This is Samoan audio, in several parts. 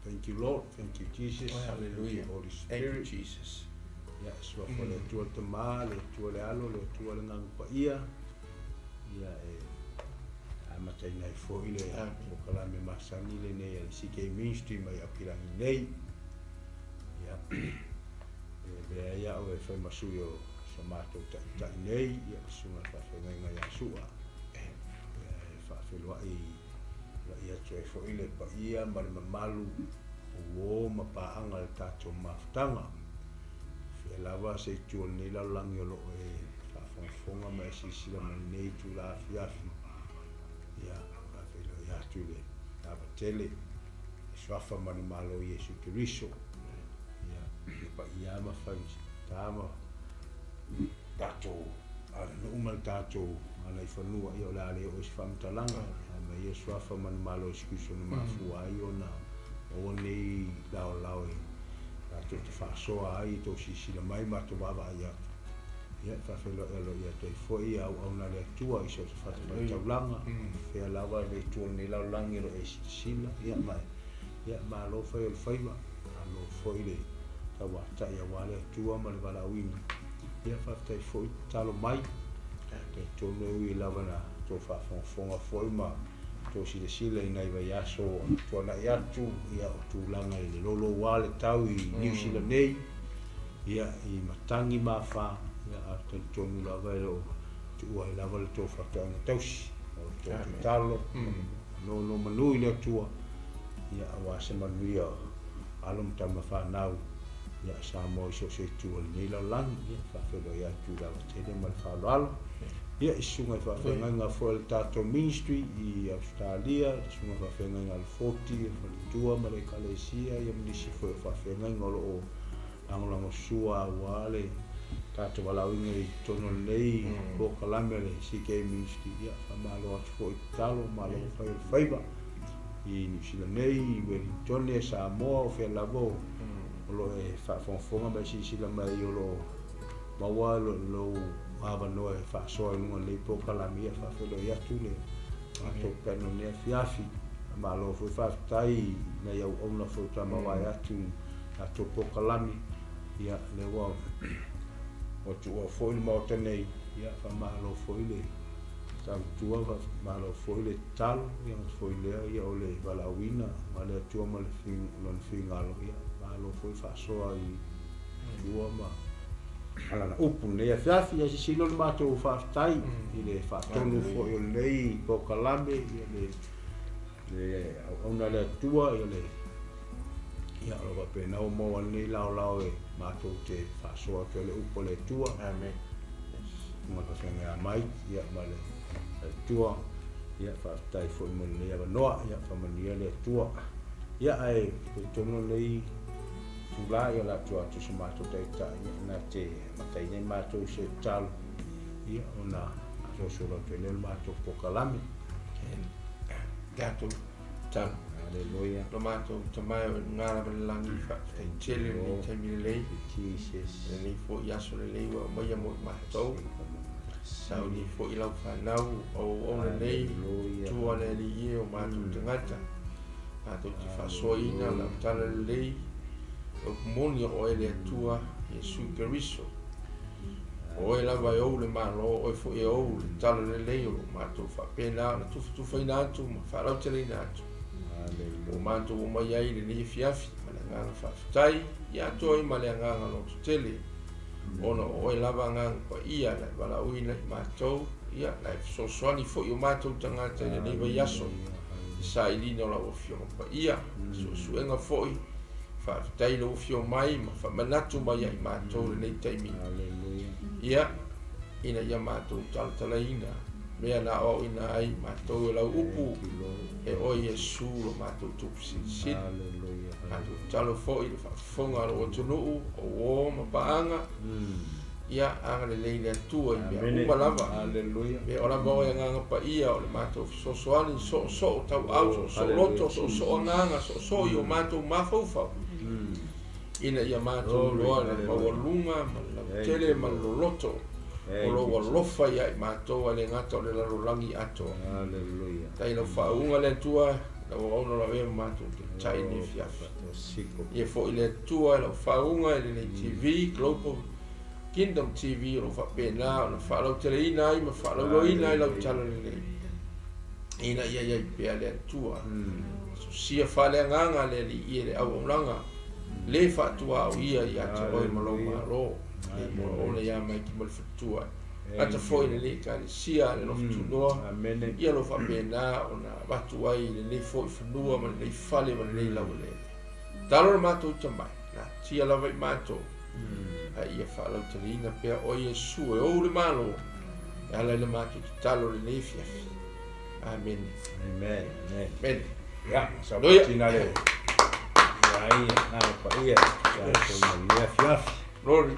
Thank you Lord, thank you Jesus, thank you Holy Thank you Spirit. Jesus. Ia, suafa o le Atua le Tama, le Atua le Alo, le Atua le Agaga Paia. Ia, e amataina ai foi le polokalame masani lenei a le CK Ministry mai Aukilagi nei. Ia, e avea ai au e fai ma sui o so matou taitai nei, ia, le Susuga i le Faafeagaiga ia Su'a. Ia, e faafeiloai Vaai atu ai foi le paia ma le mamalu o uo ma paaga i le tatou mafutaga. Fea lava se itu o lenei lalolagi o lo o e faafogafoga ma e silasila mai i lenei itula afiafi, ia, faafeiloai atu i le ava tele, le Suafa ma le Malo o Iesu Keriso. Ia, le paia ma faigata ma tatou aganuu ma le tatou agaifanua, ia o le a le oo i se faamatalaga, ae aumai ia Suafa ma le Malo o Iesu Keriso na mafua ai ona maua lenei laolao e tatou te faasoa ai i tou silasila mai ma tou vaavaai atu. Ia, e faafeiloai aloaia atu ai foi ia auauna a le Atua i so o se fatafaitaulaga, fea lava le itu o lenei lalolagi o lo o e silasila, ia ma ia malo fai o le faiva, malo foi le tauatai aua le Atua ma le valaauina. Ia faafetai foi tatalo mai. Talitonu e ui lava na tou faafogafoga foi ma tou silasila i nai vaiaso ua tuanai atu, ia o tulaga i le louloua le tau i Niu Sila nei, ia i matagi ma afa, ia ae talitonu lava e le o tuua ai lava le tou faatoaiga tausi. O le tou tatalo, nonomanu i le Atua, ia aua se manuia o alo ma tama fanau ia Samoa i so o se itu o lenei lalolagi. Ia, faafeiloai atu i le avatele ma le faaaloalo. Ia, i susuga i faafeagaiga foi a le tatou ministry i Ausetalia, le susuga faafeagaiga a le Foti, le faletua ma le ekalesia, ia ma nisi foi o faafeagaiga o lo o lagolagosua aua le tatou valaauina i totonu o lenei polokalame a le CK Ministry. Ia, faamalo atu foi tatalo, malo fai o le faiva i Niu Sila nei, i Welingtone, Samoa, o fea lava o lo o e faafogafoga ma e silasila mai o lo o maua lou avanoa e faasoa i luga o lenei polokalame, ia faafeiloai atu le matou panel i lenei afiafi. Faamalo foi faafetai i nai auauna foi faatoa mavae atu i tatou polokalame, ia lea ua ua tuua foi le Maota nei, ia faamalo foi le tautua, faamalo foi le tatalo, ia gata foi lea ia o le valaauina a le Atua ma le Lona finagalo, ia malo foi faasoa i tua ma lana upu i lenei afiafi. Ia sisilo le matou faafetai i le faatonu foi o lenei polokalame, ia le le auauna a le Atua, ia le ia o lo o faapena ua maua lenei laolao e matou te faasoa atu ai le upu a le Atua. Amen. Susuga faafeagaiga mai, ia ma le Atua, ia faafetai foi mo lenei avanoa, ia faamanuia le Atua. Ia ae talitonu lenei itula ia o le a tua atu i so matou taitai, ia na te amataina ai matou i se tatalo, ia ona asoasolo atu ai lea o le matou polokalame. Tatou tatalo. Haleluia. Lo matou Tama e o i luga lava i le lagi, faafetai tele i lenei taimi lelei, Jesus. lenei foi aso lelei ua aumaia mo i matou. Sauni foi lau fanau o auauna nei, tua le Alii e o matou tagata, matou te faasoaina lau tala lelei, le upu moni o oe le Atua, Iesu Keriso. O oe lava e ou le Malo, o oe foi e ou le tala lelei o lo o matou faapena ona tufatufaina atu ma faalauteleina atu. Ua matou omai ai i lenei afiafi ma le agaga faafetai, ia atoa ai ma le agaga lototele, ona o oe lava Agaga Paia na e valaauina i matou, ia, na e fesoasoani foi i o matou tagata i lenei vaiaso i le sailiga o lau Afioga Paia, suesuega foi, faafetai i lou afio mai ma faamanatu mai ia i matou i lenei taimi, ia, ina ia matou talatalaina mea na aoaoina ai matou e lau upu, e oe Iesu lo matou Tupu Silisili. Matou tatalo foi i le faafofoga a lou atunuu, o uo ma paaga, ia agalelei le Atua i mea uma lava. Mea o lava oe Agaga Paia o le matou fesoasoani, soosoo tauau, soosoo loto, soosoo agaga, soosoo i o matou mafaufau, ina ia matou iloa le maualuga ma le lautele ma le loloto o lou alofa ia i matou, ae le gata o le lalolagi atoa. Faafetai i lau faauuga le Atua, Lau auauna o lo o avea ma matou taitai i lenei afiafi. Ia foi le Atua i lau faauuga i lenei TV, Global Kingdom TV o lo o faapena ona faalauteleina ai ma faalauiloaina ai lau tala lelei, ina ia i ai pea le Atua. Sosia faaleagaga le Alii e le auaunaga le faatuaoia ia te oe ma lou Malo, e mo ona ia mai ki ma le faletua. Gata foi i lenei Ekalesia le alofa tunoa, ia o lo o faapena ona avatu ai i lenei foi fanua ma lenei fale ma lenei laueleele. Tatalo le matou tamai, natia lava i matou, a ia faalauteleina pea oe Iesu e ou le Malo, e ala i le matou tatalo i lenei afiafi. Amene. Amen. Amen. Amen. Ia, saupatina le ia ai na paia ia tou mai le afiafi. Glory.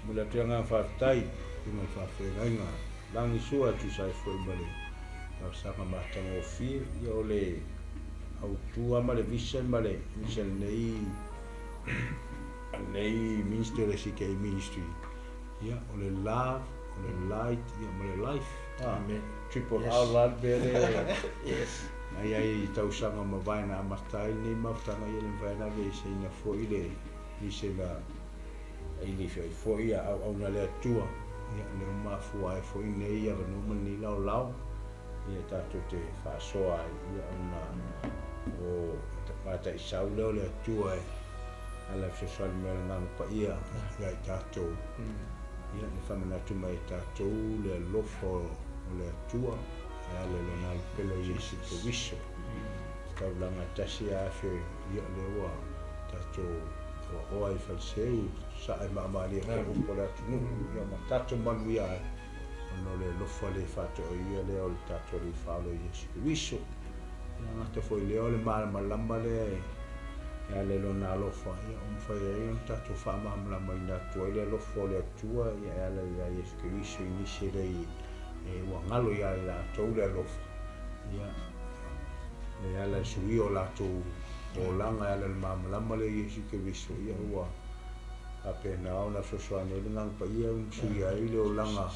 Muli atu ia faafetai i le faafeagaiga lagi sua e tusa ai foi ma le talosaga matagofie ia o le autua ma le vision ma le mission lenei lenei ministry o le CK Ministry ia o le love o le light ia ma le life. Amen. Triple Yes. R la le mea lea. Yes. Mai ai i tausaga mavae na amata ai lenei mafutaga ia le mafai ona aveeseina foi le mission a i ai foi ia auauna le Atua ia lea ua mafua ai foi nei avanoa ma lenei laolao ia tatou te faasoa ai ia ona o mataisau lea o le Atua e ala i fesoasoani mai o le Agaga Paia ia i tatou ia le faamanatu mai e tatou le alofa o le Atua e ala i lona alopele o Iesu Keriso. Taulaga tasi a afe ia lea ua tatou oaoa i faleseu sae maamalie foi upu o le atunuu ia ma tatou manuia ai ona o le alofa le faatoaia lea o le tatou Alii Faaola Iesu Keriso. Ia gata foi lea o le malamalama lea e ala i lona alofa ia ua mafai ai ona tatou faamalamalamaina atu ai le alofa o le Atua ia e ala ia Iesu Keriso i nisi e le e ua galo ia i latou le alofa ia e ala i suia o latou olaga e ala i le malamalama lea Iesu Keriso ia ua faapena ona fesoasoani ai le Agaga Paia ua suia ai le olaga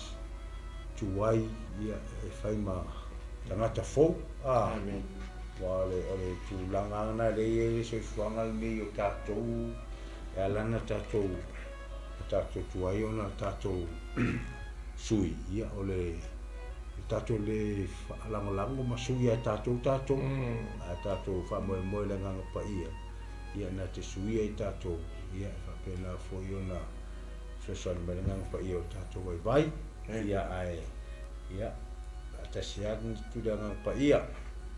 tuai ia e fai ma tagata fou. Amen. Ua o le tulaga lena lea e i ai le soifuaga lenei o tatou e ala ona tatou tuai ona tatou sui ia o le tatou le faalagolago ma sui ia tatou tatou a tatou faamoemoe i le Agaga Paia ia na te suia i tatou ia e faapena foi ona fesoasoani mai le Agaga Paia o tatou vaivai ia ae ia faatasi atu le Agaga Paia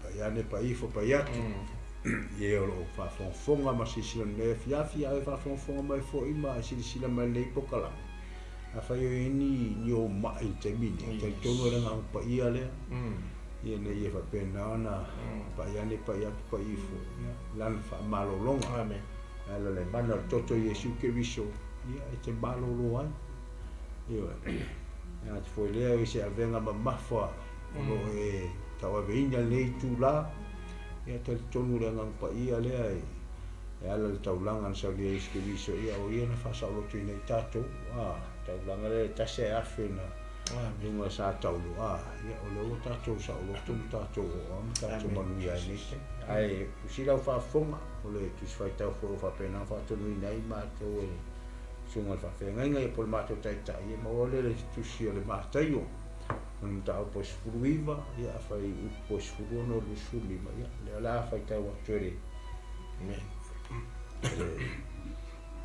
paia ane paifo pai atu ia o loo faafogafoga ma silasila nei afiafi ae faafogafoga mai foi ma silasila mai lenei pokalame. Afai o i ai ni o mai i le taimi nei, talitonu e le Agaga Paia lea. Ia ina ia faapena ona pai ane pai atu pai ifo ia lana faamalologa. Amen. Ala le mana o le toto Iesu Keriso ia e te malolo ai. Ia ia te foi lea i se avega mamafa o loo e tauaveina lenei itulā ia talitonu le Agaga Paia lea e ala i le taulaga na saunia e Iesu Keriso ia o ia na faasaolotoina i tatou taulaga lea e tasi ae afe na luga sa taulu ia o lea ua tatou saoloto ma tatou oa ma tatou manuia ai nei taimi. Ae usi lau faafofoga o le Tusi Faitau foi o faapena faatonuina ai matou e le susuga i le faafeagaiga ia po o le matou taitai ia maua lea le tusi o le Mataio o le mataupu e 19 ia afai upu e 16 25 ia lea o le a faitau atu e le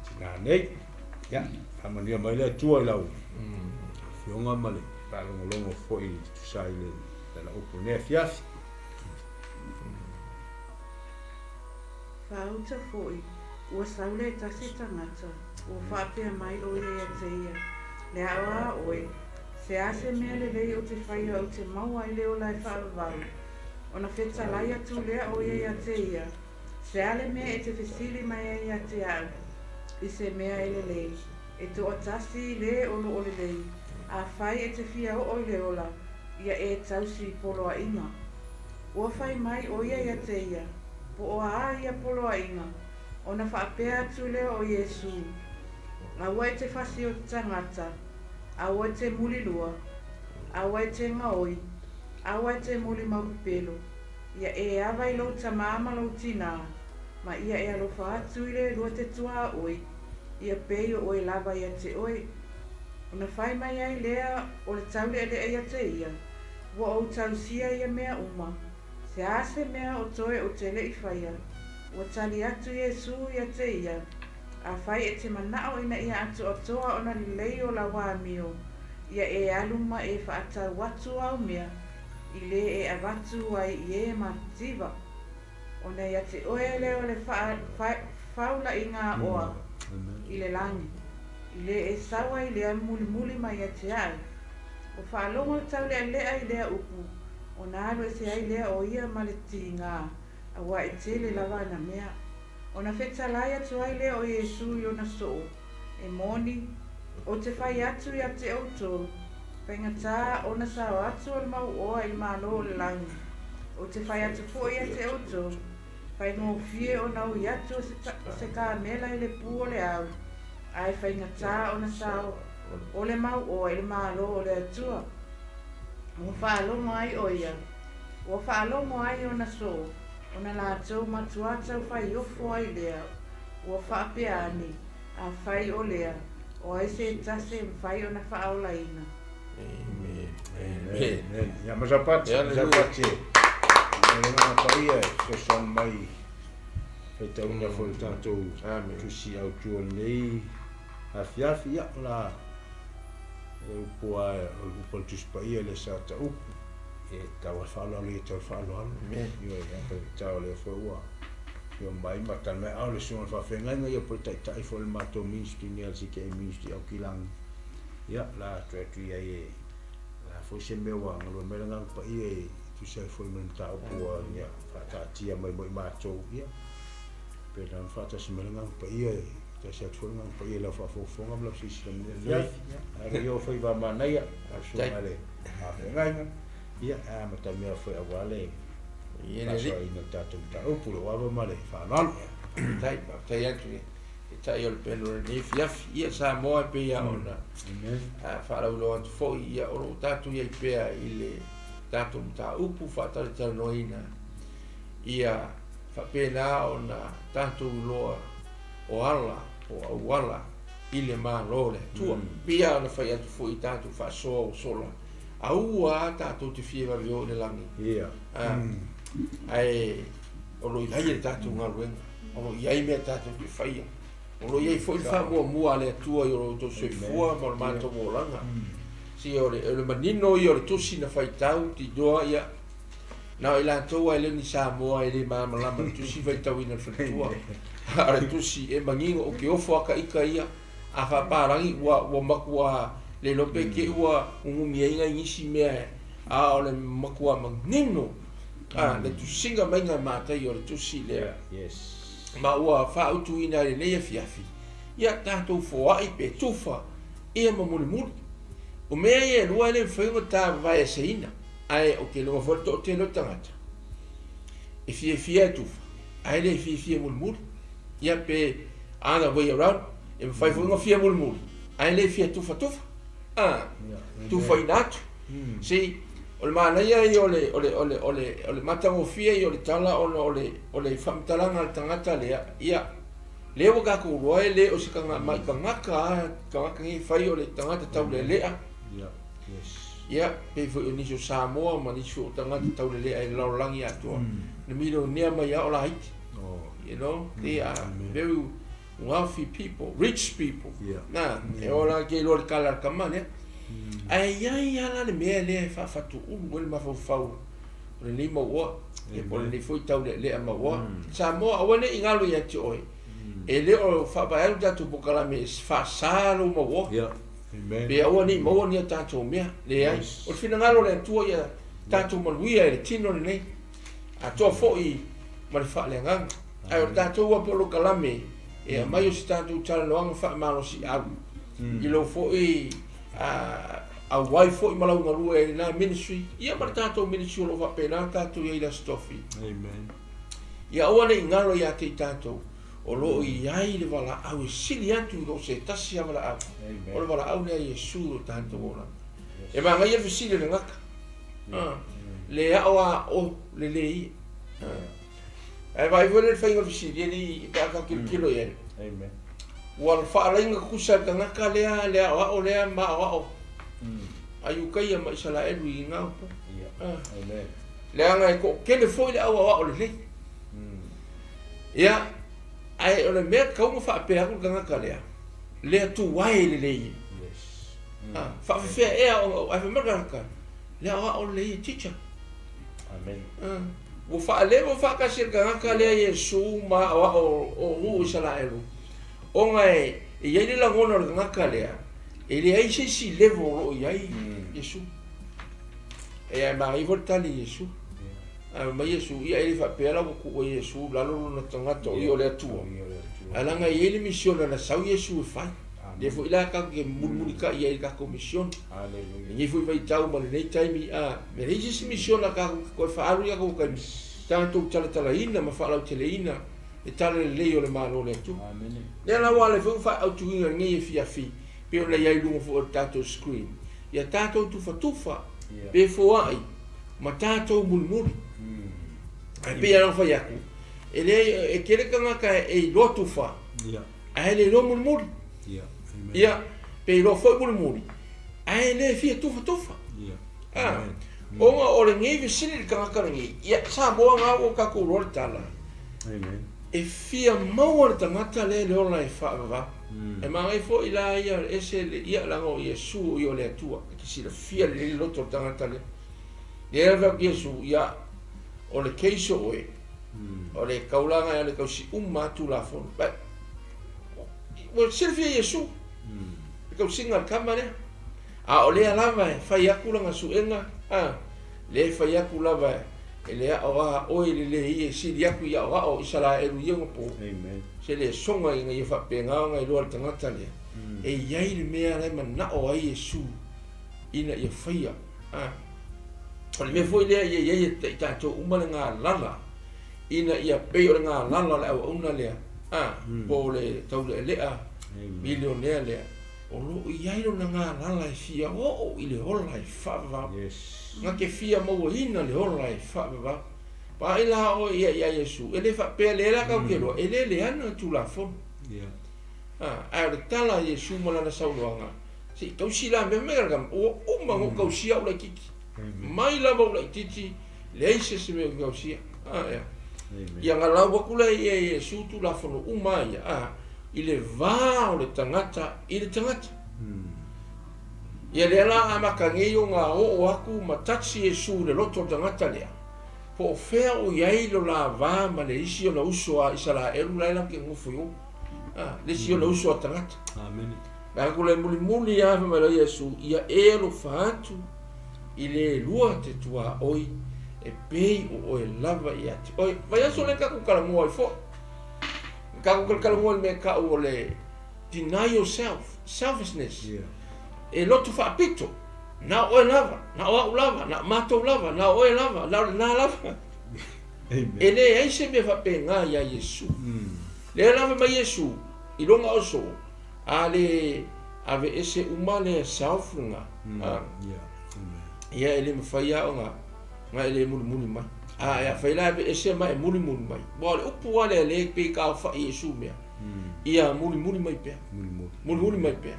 tina nei. Ia faamanuia mai le Atua i lau afioga ma le faalogologo foi i tusa ai le lana upu nei afiafi. Faauta foi, ua sau le tasi tagata, ua faapea mai o ia ia te ia, le ao a oe, se a se mea lelei o te whaia o te maua i le ola e faavavau. Ona fetalai atu lea o ia ia te ia, se a le mea e te fesili mai ai ia te au, i se mea e lelei, e toatasi le o lo o lelei, a fai e te fia oo i le ola, ia e tausi i poloaiga. Ua fai mai o ia ia te ia, po o a ia poloaiga, ona faapea atu lea o Iesu. Aua e te fasi o te tagata, aua e te mulilua, aua e te gaoi, aua e te muli maupepelo, Ia e ava i lou tamā ma lou tinā, ma ia e alofa atu i le lua te tuaoi, ia pei o oe lava ia te oe. Ona fai mai ai lea o le taulealea ia te ia, Ua ou tausia ia mea uma, se a se mea o toe ou te le i faia? Ua tali atu Iesū ia te ia, Afai e te manao ina ia atoatoa ona lelei o lau amio, ia e alu ma e faatau atu au mea i le e avatu ai i e matitiva. Ona ia te oe lea o le faulaʻiga oa i le lagi, i le e sau ai lea mulimuli mai ia te aʻu. Ua faalogo le taulealea i lea upu, ona alu ese ai lea o ia ma le tiga, auā e tele lava ana mea. Ona fetalai atu ai lea o Iesū i ona soo, E moni, ou te fai atu ia te outou, faigata ona sao atu o le mauoa i le Malo o le lagi. Ou te fai atu foi ia te outou, faigofie ona ui atu o se kamela i le pu o le au, ae faigata ona sao o le mauoa i le Malo o le Atua. Ua faalogo ai o ia, ua faalogo ai ona soo, ona latou matuā taufaaiofo ai lea, ua faapea ane, Afai o lea, o ai se tasi e mafai ona faaolaina? Amen. Amen. Amen. Ia masapati, masapati. E le agaga paia e fesoasoani mai faitauina foi le tatou tusi autu o lenei afiafi. Ia, o la e upu a o le upu a le Tusi Paia le sa ta upu e tau a faaaloalo ia tau faaaloalo. Ioe, ia tau lea foi ua Afio mai ma tali mai, a o le susuga i le faafeagaiga ia po o le taitai foi o le matou ministry nei a le CKA Ministry Aukilagi. Ia, o le a toe atu i ai e o le a foi se mea ua galue mai le Agaga Paia e tusa ai foi ma le mataupu ua ia faataatia mai mo i matou. Ia, pei ona faatasi mai le Agaga Paia e tasi atu foi le Agaga Paia i lau faafogafoga ma lau silasila mai i le afiafi. Ae o faiva manaia, lau susuga i le faafeagaiga. Ia, e amatamea foi aua le faasoaina o le tatou mataupu, lou ava ma le faaaloalo. Faafetai, faafetai atu i le tai o le pelu o lenei afiafi. Ia, Samoa e pei lava ona faalauiloa atu foi, ia, o lo o tatou i ai pea i le tatou mataupu faatalatalanoaina, ia faapena ona tatou iloa o ala po o auala i le Malo o le Atua. E pei lava ona fai atu foi i tatou faasoa ua sola, Aua a tatou te fia vave o i le lagi. Ia. Ae o lo o i ai le tatou galuega, o lo o i ai mea tatou te faia, o lo o i ai foi le faamuamua a le Atua i o lo outou soifua ma o le matou olaga. Si o le, o le manino ia o le tusi na faitau tinoa ia, na o i latou lava e le o ni Samoa e le malamalama i le tusi faitauina e le faletua. A o le tusi e manino o ke ofo a ka ika ia. A faapalagi ua ua matua le iloa pe te i ua ugumi ai nai nisi mea a o le matua manino a le tusiga maiga e Mataio o le tusi lea. Ma ua faautuina ai lenei afiafi ia tatou foai pe tufa ia ma mulimuli. O mea ia e lua e le mafai ona ta vavaeeseina, ae ou te iloa foi le toatele o tagata e fiafia e tufa ae le fiafia e mulimuli. Ia pe other way around, e mafai foi ona fia mulimuli ae le fia tufatufa, a, tufaina atu. See, o le manaia ia o le, o le, o le, o le, o le matagofie ia o le tala ona o le, o le faamatalaga a le tagata lea, ia, lea ua tatou iloa e le o se mai tagata a tagata nei e fai o le tagata taulelea. Ia, pei foi o nisi o Samoa ma nisi foi o tagata taulelea i le lalolagi atoa, na milionea mai lava o laiti. You know, they are very wealthy people, rich people. Na, e ola ke iloa le kala a le tama lea. Ae i ai lava la le mea lea e faafatuulu ai le mafaufau o lenei mauoa, ia po o lenei foi taulealea mauoa. Samoa, aua ne i galo ia te oe, e le o faavae atu le tatou polokalame e faasa lou mauoa. Pe aua ne i maua ni a tatou mea. Leai. O le finagalo o le Atua ia tatou manuia i le tino lenei. Atoa foi ma le faaleagaga. Ae o le tatou lava polokalame e aumai o se tatou talanoaga faamalosiau i lou foi auai foi ma lau galue i lena ministry, ia ma le tatou ministry o lo o faapena tatou i ai i le Aso Tofi. Ia aua ne i galo ia te i tatou o lo o i ai le valaau e sili atu i lo se tasi lava valaau, o le valaau lea a Iesu i lo tatou olaga. E manaia le fesili a le gata. Le ao a o le le ia. Ae vaai foi lea i le faiga o le fesili, e le i, pe a ta tilotilo i ai. Amen. Ua faalaiga tutusa e le tagata lea le aoao lea ma aoao a Iutaia ma Isaraelu i na upu. Amen. Leaga e toatele foi le au aoao lelei. Ia, ae o le mea tatau ona faapea atu le tagata lea, lea tuae lelei. Yes. Faafefea ea ona, ae fai mai le tagata, le aoao lelei e teacher. Amen. Ua faaleva faatasi e le tagata lea Iesu ma aoao o nuu Isaraelu, ona e i ai le lagona o le tagata lea, e leai se isi level o lo o i ai Iesu. E ae manaia foi le tali a Iesu. Ae fai mai Iesu, ia e le faapea la ua tuu ai Iesu i lalo lona tagata o ia o le Atua. Ae leaga e i ai le misiona na sau Iesu e fai. Lea foi la tatou te mulimulitai ai i le tatou misiona. Lenei foi vaitau ma lenei taimi, a, e leai se isi misiona tatou te toe faaalu i tatou taimi, tatou talatalaina ma faalauteleina le Tala Lelei o le Malo o le Atua. Lea la ua ala ai foi ona faautuina i lenei afiafi, pei ona i ai i luga foi o le tatou screen, ia tatou tufatufa pe foai ma tatou mulimuli. Ae pei lava ona fai atu, e leai, e tele tagata e iloa tufa, ae le iloa mulimuli. Ia, pe iloa foi mulimuli, ae le fia tufatufa. Ona o lenei fesili i le tagata lenei, ia Samoa na ua tatou iloa le tala. E fia maua le tagata lea i le ola e faavavau. E manaia foi la ia ese le, ia leaga o Iesu o ia o le Atua, e te silafia lelei le loto o le tagata lea. Lea la fai atu Iesu, ia o le case o oe, o le taulaga o le tausi uma lava Tulafono. Ua silafia Iesu le tausiga a le tama lea. A o lea lava e fai atu lana suega, a, lea e fai atu lava e le aoa oe lelei e sili atu i aoao o Isaraelu i ona po. Se le soga ina ia faapena ona iloa e le tagata lea, e i ai le mea la e manao ai Iesu ina ia faia. A, o le mea foi lea ia i ai e i tatou uma le galala, ina ia pei o le galala o le auauna lea, a, po o le taulealea milionea lea. O lo o i ai lona galala e fia oo i le ola e faavavau. Na te fia mauaina le ola e faavavau. Paai la oe ia ia Iesu, e le faapea lea la tatou te iloa, e le leaga le Tulafono. Ae o le tala a Iesu ma lana saunoaga, se i tausi la mea mai la ua uma ona ou tausia au laitiiti. Mai lava ou laitiiti, leai se isi mea ou te tausia. Ia galau atu lea ia Iesu Tulafono uma ia, i le va o le tagata i le tagata. Ia lea la amata nei ona oo atu ma touch Iesu i le loto o le tagata lea, po o fea o i ai lo la va ma le isi ona uso a Isaraelu la e latou te nonofo i o, le isi ona uso a tagata. Amene. Vaai atu lea mulimuli lava fai mai loa Iesu, ia e alofa atu i le lua te tuaoi e pei o oe lava ia te oe. Vaiaso lea tatou talanoa ai foi. Tatou talatalanoa i le mea e tau o le deny yourself, selfishness. E loto faapito, na o oe lava, na o au lava, na o matou lava, na o oe lava, na o lena lava. E leai se mea faapena iā Iesu. Lea lava mai Iesu i lona oso, a le aveese uma le self lena, ia e le mafai lava ona na e le mulimuli mai. A e afai la e aveese ma e mulimuli mai, aua o le upu lava lea lea pei e taaofai Iesu mea, ia mulimuli mai pea. Mulimuli mai pea.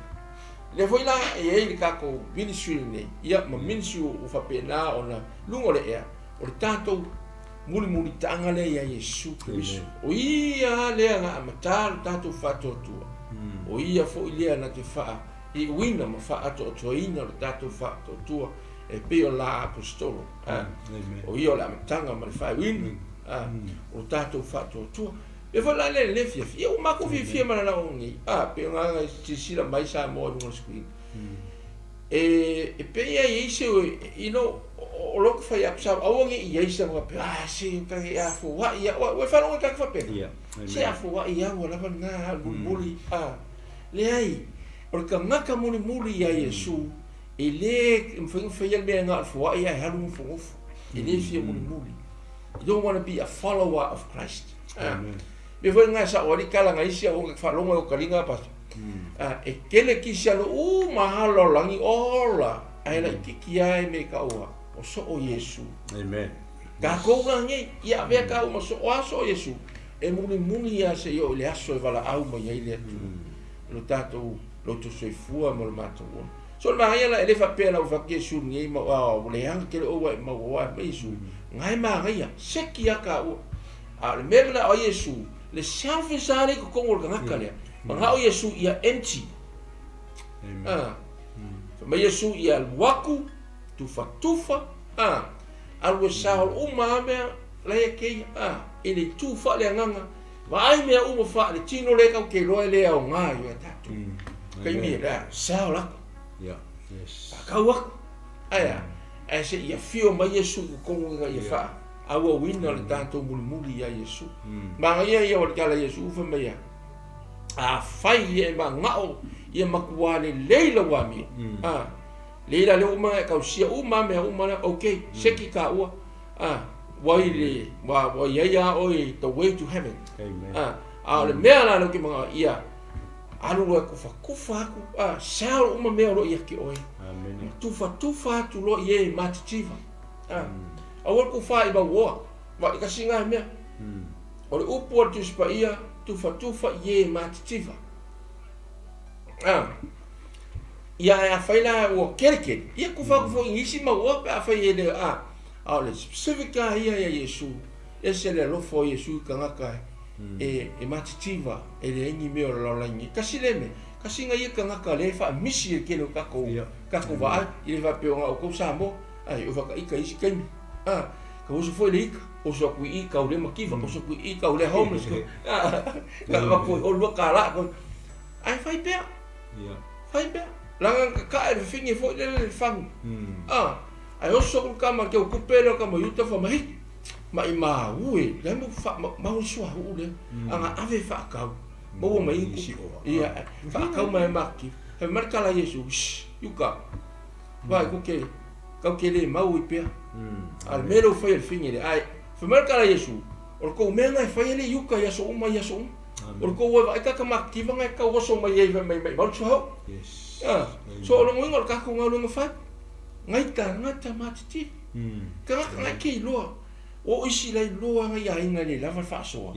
Lea foi la e i ai le tatou ministry lenei, ia ma ministry ua faapena ona luga o le ea, o le tatou mulimulitaga lea ia Iesu Keriso. O ia lava lea na amata le tatou faatuatua, o ia foi lea na te faaiuina ma faaatoatoaina le tatou faatuatua e pei o la aposetolo. O ia o le amataga ma le faaiuina o le tatou faatuatua. E foi la le le fiafia, ua matou fiafia ma le laoga nei, pei ona silasila mai Samoa i luga o le screen. E pei e i ai se, you know, o lo o fai atu sa aua ne i i ai se faapea, ah, se e afoai au, ua e faalogo i tagata faapena? Se afoai au ua lava lena mulimuli, leai, o le tagata mulimuli ia Iesu, e le mafai ona faia le mea na o le foai ae alu nofonofo, e le fia mulimuli. You don't want to be a follower of Christ. Mea foi lena e sao ai le tala na isi au faalogo ai o taliga pastor. E tele kisiano uma lava lalolagi ola ae laitiiti lava e me taua o soo Iesu. Amen. Takou lagi ia avea ka uma so o aso o Iesu e mulimuli ia se i oo i le aso e valaau mai ai le Atua i lo tatou loto soifua ma lo matou ola. So o le magaia la e le faapea la ua fai atu Iesu lenei ma ua leaga tele oe ua e maua oa mai Iesu, na e magaia, seki lava taua. A o le mea e manao ai Iesu, le selfish lava lea i totonu o le tagata lea, manao Iesu ia empty. Ah. Fai mai Iesu ia alu atu, tufatufa, ah, alu e saol uma lava mea la ia te ia, ah, i le itu faaleagaga, vaai mea uma faaletino lea tatou te iloa e le aoga ia tatou. Taimi e lea, saol atu. Faatau atu. Ae a? Ae se i afio mai Iesu i totonu ina ia faaauauina le tatou mulimuli ia Iesu. Manaia ia o le tala a Iesu fai mai a, afai ia e manao ia matua lelei lau amio, a, lei la lea ua uma ona e tausia uma lava mea uma lea, okay, seki taua, a, ua i le, ua i ai lava oe the way to heaven. A, a o le mea la lea ou te manao ai, ia alu loa e tufatufa atu, a, sell uma mea o lo o ia te oe. Ma tufatufa atu loa i e matitiva. A, aua le tufa i mauoa, ma i kasi na mea. O le upu a le Tusi Paia, tufatufa i e matitiva. A, ia ae afai la ua tele tele, ia tufa atu foi i nisi mauoa pe afai e le, a, a o le specific lava ia ia Iesu, ese le alofa o Iesu i tagata e matitiva, e leai ni mea o le lalolagi nei. Tasi lea mea, tasi na ia tagata lea e faamisi e le tele o tatou, tatou vaai, e le faapea o na outou Samoa, ai o fakaita i isi taimi, a, ka oso foi le ika, oso atu i i kau le mativa, oso atu i i kau le homeless, a, na avatu ai olua kala, ae fai pea, fai pea, leaga na kakae le fafine foi lele le fagu, a, ae oso atu le tama teu tupe lea o le tama Iuta fai mai, hei, maimau e, lea mo mau le suauu lea, a na ave e faatau, maua mai ai ni tupe, ia, faatau mai ai maketi. Fai mai le tala a Iesu, shh, Iuta, vaai kou te, kau te le mau ai pea. A o le mea lea ua fai e le fine lea, ae fai mai le tala a Iesu, o le tou mea lena e fai e le Iuta i aso uma i aso uma. O le tou e vaai ta maketi na e tau oso mai ai fai mai maimau le suauu. So o lona uiga o le tatou galuega fai, ngai tagata matitiva. Tagata na e te iloa, o isi la iloa ngai aiga e le lava le faasoa.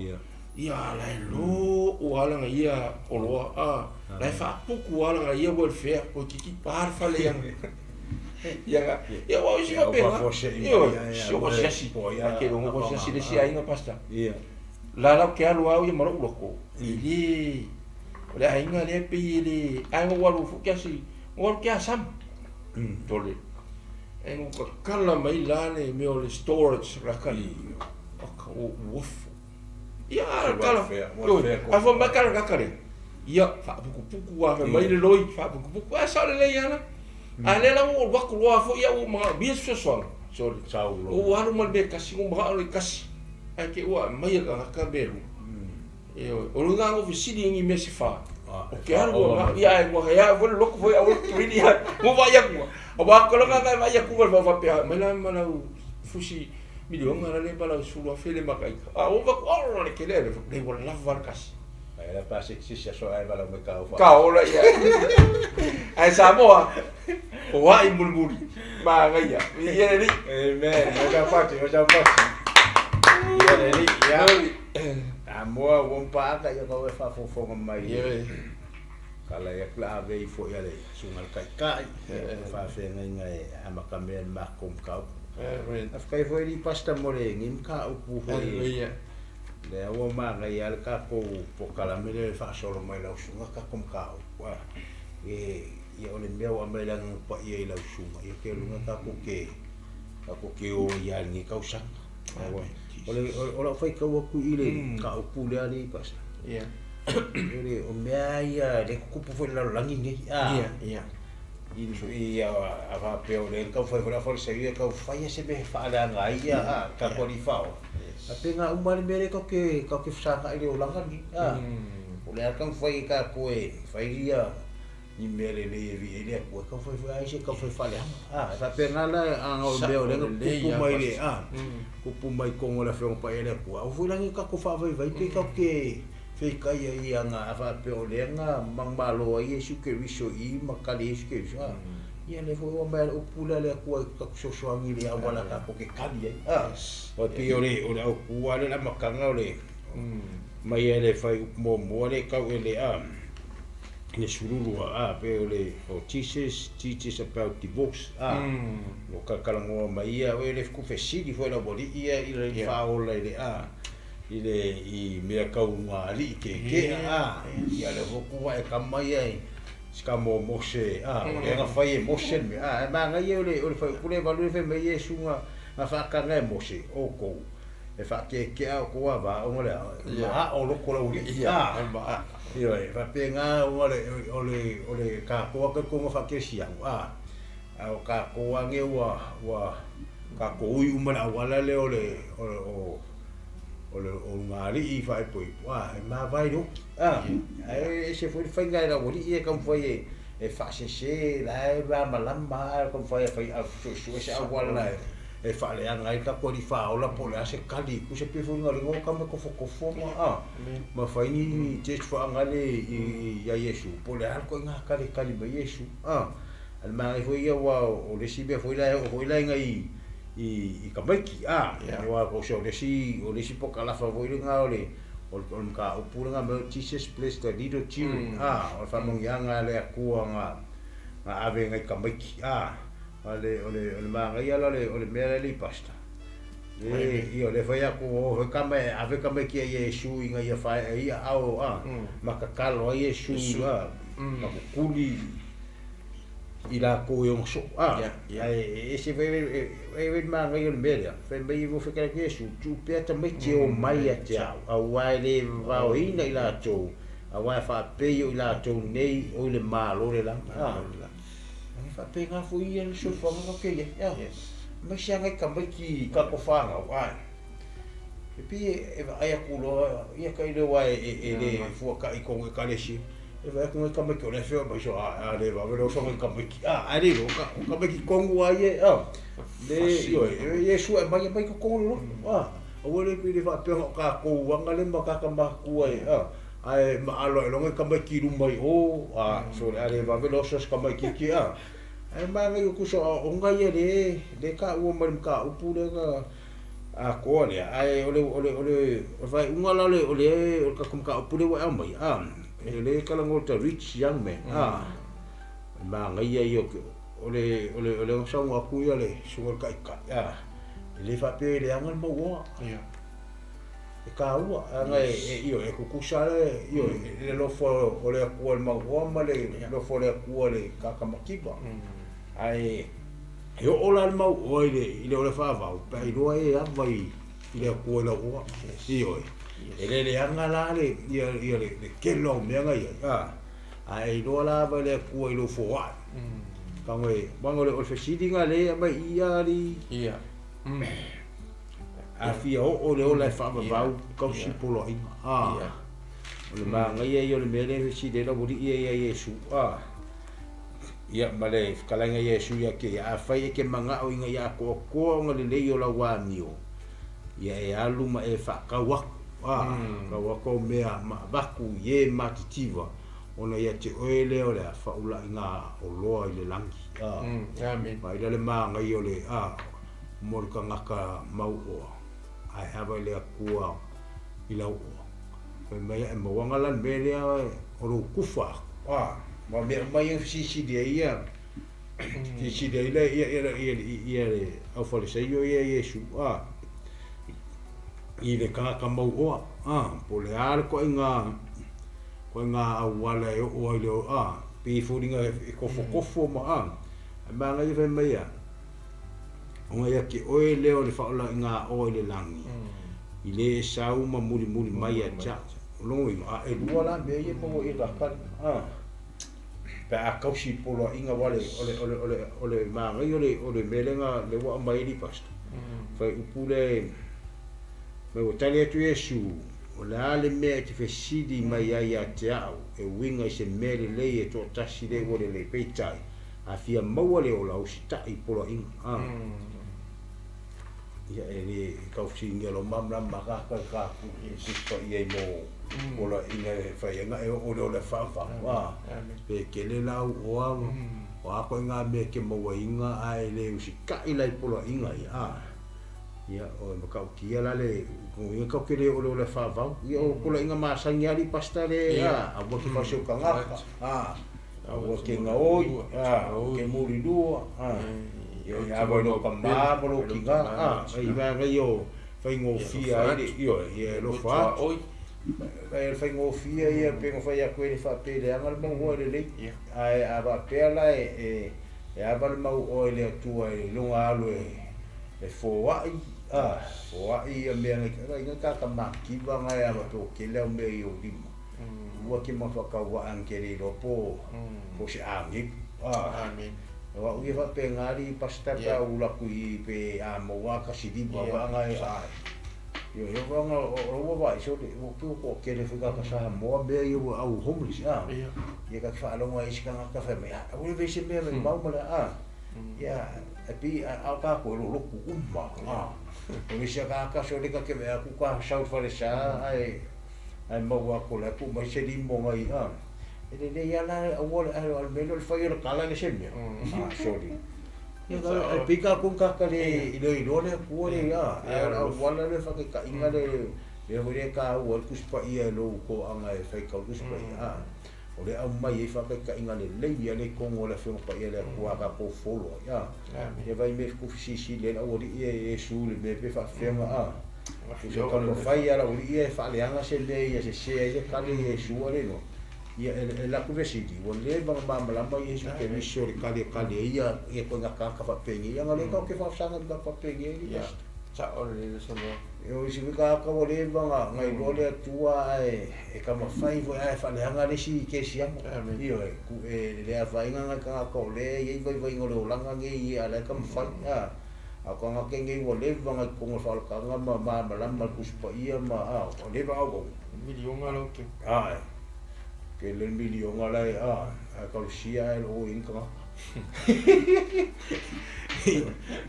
Ia la e loo lava lana ia oloa, a, la e faaputu lava lana ia welfare, toeitiiti pa le fale ia ia ia aua o isi faapena. Ioe, si o asiasi, a te iloa o asiasi i le isi aiga pastor. La la ou te alu lava au ia ma lou loto, e le, o le aiga lea e pei e le, ae na ou alu foi ke asi, na ou alu ke asam. Tole. Ae na ou tatala mai la le mea o le storage la ka, aka, ua uafu. Ia, tala, a fai mai tala kaka le, ia, faaputuputu lava, fai mai le loi, faaputuputu, ae sao lelei lava la. A lea la ua ou alu atu loa foi au ua manaomia se fesoasoani, sorry, ua alu ma le mea e tasi, ua manao le tasi, ae te i ua aumai e le tagata mea e lua. Ioe, o le uiga na ou fesili ai i ni mea se fa, ou te alu lava, ia ae ua hea foi le loto foi aua le tuili ai, ua vaai atu, aua o le agaga e vaai atu ma le faapea, aumai la ma lau fusi miliona la le ma lau 10,000 le makaita. A ua vaku olo le tele le le ua lava le kasi. Ai la pa se se aso ai vala mai ka ofa. Ka ola ia. Ai Samoa o ai mulimuli. Magaia. Ia le. Amen. O sa pati, o sa pati. Ia le li. Ia. Samoa ua mpaaka ia ka e faafofoga mai. Ia. Kala ia kula ave ifo ia le susuga le taitai. Faafeagaiga e amatamea i le matou mataupu. Faafetai foi alii pastor mo lenei mataupu foi. Lea ua manaia lava le tatou polokalame lea e faasolo mai lau susuga tatou mataupu. Ia o le mea ua aumai le Agaga Paia i lau susuga, ia te luga tatou te tatou te o ai lava i lenei tausaga. O lau faitau atu i le mataupu lea alii pastor. O mea lava ia lea e tutupu foi i le lalolagi nei. I a faapea o lea na taumafai foi le aufalesaio ia taumafai lava se mea e faaleaga ai ia tatou alii faaola. A pena uma lava le mea lea tatou te fesagai i le olaga lenei. O le a taumafai e tatou e fai ia ni mea lelei e viia ai le Atua, e taumafai foi lava isi e taumafai e faaleaga. E faapena la ana o le mea o lea na tupu mai le tupu mai totonu o le Afioga Paia a le Atua, aua foi la ne i tatou faavaivai pe tatou te feitai ai ana a faapea o lea na manumalo ai Iesu Keriso i i ma tali ai Iesu Keriso. Ia lea foi ua aumai le upu lea a le Atua e tatou fesoasoani i le auala tatou te tali ai. Aua e pei o le o le autu lava lea o le amataga o le mai lava i le fuaiupu muamua lea e tau i le i le 12 pei o le o Jesus teaches about divorce ua talatalanoa mai ia oe le fesili foi a le aualii ia i le faaola i le i le i mea tau ga alii tietie ia lea foi ua ae tama ia i si tama o Mose o lea na fai e Mose le mea ae manaia o le o le fuaiupu lea e 8 lea fai mai Iesu na na faataga e Mose outou e faatietie outou ava ona le maao o loto o le aualii ioe faapena ona o le o le o le tatou lava talitonu faakerisiano a o tatou lava nei ua ua tatou ui uma i le auala lea o le o o le o lugalii faaipoipo e mavae i le oti ae ese foi le faiga e le aualii e taumafai e e faasese la e malamalama lava taumafai e fai suesue se auala e faaleaga ai le tatou alii faaola po o le a se tali tusa pe foi na o tama tofotofo ma ma fai ni test faagale ia Iesu po o le a le ituaiga tali e tali mai Iesu a le manaia foi ia aua o le isi mea foi la e oo foi la i nai i tamaiti aua o le isi o le isi pokalafa foi lena o le o le mataupu lena mai o Jesus bless the little children o le faamanuiaga a le Atua na na ave i nai tamaiti a le o le o le manaia la o le mea lea le pastor le ia le fai atu o foi tama e ave tamaiti ia Iesu ina ia fae'e ai aao ma tatalo ai Iesu ma kukuli i latou e ona soo ae ese foi e le manaia o le mea lea fai mai ua fetalai atu Iesu tuu pea tamaiti e omai ia te au aua e le vavaoina i latou aua e faapei o i latou nei o i le Malo o le lagi e faapena foi ia le soifuaga tatou te i ai aemaise lava nai tamaiti tatou fanau e pei e vaai atu loa ia tailo aua e le fuata'i i totonu o Ekalesia e vaai atu nai tamaiti o la e feoai mai so a le vave le oso nai tamaiti ae le iloa o tamaiti tonu lava ia le ioe Iesu e aumai aumai i totonu o le lotu aua le pei e faapea na o tatou aga lea ma tagata matutua ae maalo ae loa nai tamaiti i luma i o so o le a le vave le oso o se tamaitiiti ae manaia tusa o aoaoga ia lea e taua mai le mataupu lea na atoa lea ae o le o le o le faaiuga la o le o le o le tatou mataupu lea ua e aumaia e le talanoa i le rich young man e manaia ia o le o le o le saunoa atu ia le susuga i le taitai e le faapea e leaga le mauoa e taua leaga e ioe e tutusa le ioe le alofa o le Atua i le mauoa ma le alofa o le Atua i le tagata mativa ae e oo la le mauoa i le i le ola faavau pe a iloa e ava i le Atua i lau oa ioe e le leaga la le ia ia le le tele o mea na i ai ae iloa la ava i le Atua i lou foai tago e uaga o le fesiliga lea e aumai i i alii a fia oo le ola e faavavau tausi poloaiga o le manaia ia o le mea lea e fesili ai le aualii ia ia Iesu ia ma le fetalaiga ia Iesu ia te ia afai e te manao ina ia atoatoa ona lelei o lau amio ia e alu ma e faatau atu tau atu au mea ma avatu i e matitiva ona ia te oe lea o le a faulaiga oloa i le lagi vaai la le manaia o le mo le tagata mauoa ae ava i le Atua i lau oa fai mai ae mauaga la le mea lea o lou tufa atu ma mea uma ia na fesilisili ai ia silisili ai le ia ia ia ia le aufalesaio ia Iesu i le tagata mauoa po o le a le ituaiga ituaiga auala e oo ai i le pei e foliga e tofotofo ma ae manaia fai mai a ona ia te oe lea o le faulaiga oa i le lagi i le e sau ma mulimuli mai ia te au. O lona uiga, a e lua la mea ia e maua i e tatali pe a tausi i poloaiga aua o le o le o le o le manaia o le o le mea lea na lea ua aumai ai le pastor fuaiupu lea mai ua tali atu Iesu o le a le mea e te fesili mai ai ia te au e uiga i se mea lelei e toatasi lea ua lelei peitai a fia maua le ola usitai i poloaiga ia e le tau fesiligia lou malamalama ma tagata i ka tusi paia i mo Poloaiga e fai ai ona e oo i le ola e faavavau, a. Pe tele la au oa, o a ituaiga mea e te mauaina ae le usitai la i poloaiga ia, a. Ia, o e matautia la le lona uiga tatou te le oo i le ola e faavavau. Ia o poloaiga masani lava alii pastor le, a, aua e te fasi o tagata, a, aua e te gaoi, a, aua e te mulilua, a, ia ava i lou tama ma lou tina, a, e i ai vaega ia o faigofie ai le, ioe, ia e alofa atu. E faigofie ia pei ona fai atu e le faapea e leaga le mau oa e lelei. Ae a faapea la e ava le mau oa i le Atua i lona alo e foai, a, foai ia mea nai, vaai nai tagata mativa na e ava pe ua tele au mea i ou lima. Ua te mafaatauaa na te le iloa po o se agelu. A, o au ia faapena alii pastor pe a ou alu atu i i pe a maua lava tasi lima vaa na e ae. Ioe, e oo lava o lau vaai sole, ua pei ua toatele foi tagata Samoa mea ia ua au homeless a. Ia ta te faalogo ai i isi tagata fai mai, aua le vei se mea mai mau ma le a. Ia, e pei a o tatou e lolotu uma a. O le isi tagata sole ta te vaai atu ta sau i le falesa ae ae maua atu o la e tuu mai se limo nai a. E lelei lava la aua le ae o le mea lea o le fai o le tala le se mea. Ah, sorry. Ia ae pei tatou ni tagata le le iloa le Atua le a, ae o le auala lea faataitaiga le mea foi lea e taua ai le Tusi Paia e lou toaga e faitau le Tusi Paia a. O lea e aumai ai faataitaiga lelei lea i totonu o le Afioga Paia a le Atua a tatou folo ai a. Ia vaai mea fesilisili ai le aualii ia i Iesu i le mea pe faapefea ona a. Se taumafai lava le aualii ia e faaleaga se mea ia sese ai le tali a Iesu a le iloa. Ia e alu atu fesili, ua leva ona malamalama Iesu Keriso i le tali e tali ai ia ituaiga tagata faapenei, ana lea tatou te faasaga i le tagata faapenei ai le Pastor. Sao lelei le saunoaga. O isi foi tagata ua leva ona iloa le Atua ae e taumafai foi ae faaleaga le isi kerisiano. Ioe, e le afaina nai tagata o lea e i ai vaivaiga o le olaga nei a o la e taumafai. A o tagata nei ua leva ona i totonu o le faaolataga ma malamalama i le Tusi Paia ma a ua leva ona auauna. Miliona lau Afioga. Ae, tele le miliona la e a, ae talosia ae o i ai ni tagata.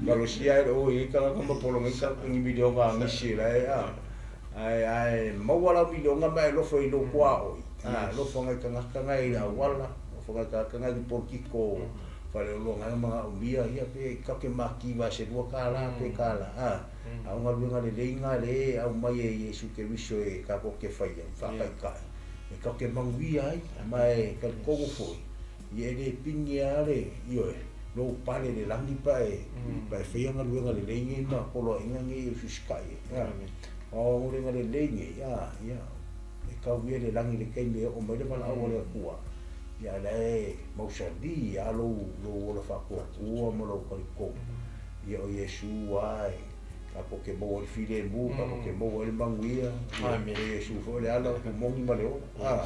Talosia ae o i ai tagata ma pologa ai ni miliona a nisi la e a. Ae ae maua lau miliona ma e alofa i lou tuaoi, a alofa nai tagata ngai i le auala, alofa nai tagata ngai i ni polokiko faleoloa ngai manaomia, ia pe tatou te mativa se $2 pe $1, a. A o galuega lelei na lea e aumai e Iesu Keriso e tatou te faia, faataitai, e tatou te manuia ai, ma e talitonu foi, ia e le pine lava le, ioe, lou pale i le lagi pe a e faia galuega lelei nei ma poloaiga nei e usiusitai ai. A o galuega lelei nei, a, ia, e tau ia i le lagi i le taimi e oo mai le valaau a le Atua, ia la e mausali lava lou, lou ola faatuatua ma lou talitonu. Ia o Iesu lava e tatou te maua ai le filemu, tatou te maua ai le manuia. Ia o Iesu foi o le ala, o le moni ma le ola. A,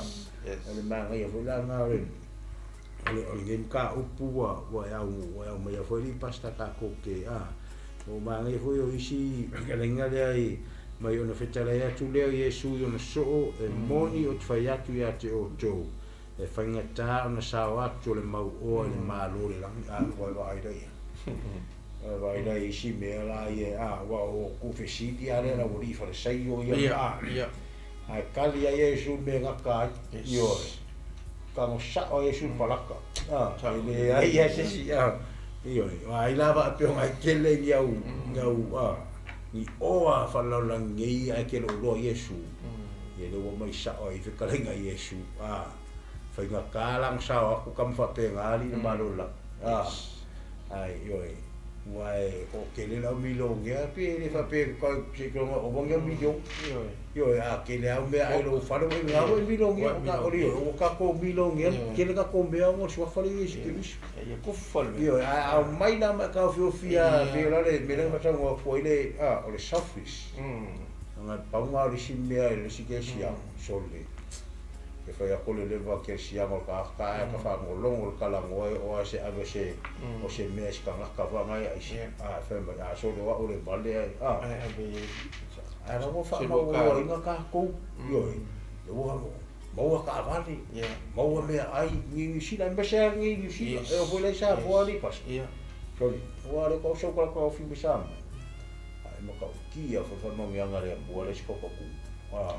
o le manaia foi la lena o le o lenei mataupu ua ua e au ua e aumaia foi alii pastor tatou te a. Ua manaia foi o isi fetalaiga lea i mai ona fetalai atu lea o Iesu i ona soo, e moni ou te fai atu ia te outou, E faigata ona sao atu o le mau oa i le Malo o le lagi, a ua e vaai la ia. Ua e vaai la i isi mea la ia, a ua o ku fesili a lea la ua lii falesaio ia, a. Ae tali ai Iesu i le mea e gata ai, ioe. Tago sao ai Iesu i le palaka, a, e leai lava se isi, a, ioe. Aua ai la faapea ona e tele ni au, ni au, a, ni oa faalelalolagi nei ae te le o iloa Iesu. Ia lea ua mai sao ai fetalaiga Iesu, a, faigata la ona sao atu tama faapena alii le Malo o le lagi. A, ai, ioe, ua e toatele le au milionea, pe le faapea se i tulaga ova ni au miliona. Ioe, a tele au mea ai lou fale, ua e lena ua e milionea, o le, ua tatou milionea, tele tatou mea ona o le suafa lea o Iesu Keriso. Ioe, ae a omai la ma e taofiofia, pei o le a le mea lea na faasaunoa atu ai le, a, o le selfish. Leaga e pau lena o le isi mea i le isi kerisiano, sole, e fai atu le leva kerisiano o le tagata ae ka faalogologo i le talanoa e oo lava se ave se o se mea i se tagata foi lena ia aisi, a fai mai, a sole o au le vale ae, a, ae la ua faamaualoaina tatou, ioe, ua maua taavale, maua meaai i Niu Sila, aemaise lava nei i Niu Sila, e oo foi la i Samoa alii pasi, sole, aua o lea faatoa ou sau taofi mai Samoa. Ae matautia foi faamanuiaga a le Atua le isi kokoku. A.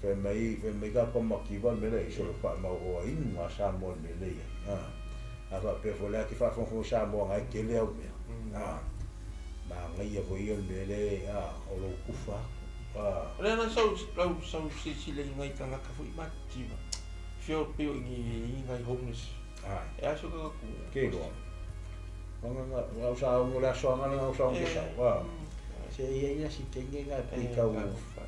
Fai mai ka ko makiva le mele so le fa ma o inga Samoa le mele ia. A fa pe fo le ki fa fo Samoa ngai kele au mea. Ma ngai ia fo ia le mele o lo kufa. O le ana sau lau sau silasila i ngai tagata fo'i matitiva fia pei o i ngai homeless e aso kakaku. Ke loa. Nga nga au sa ngo le aso nga nga sa ngo sa. Se ia ia si tenge nga pe kau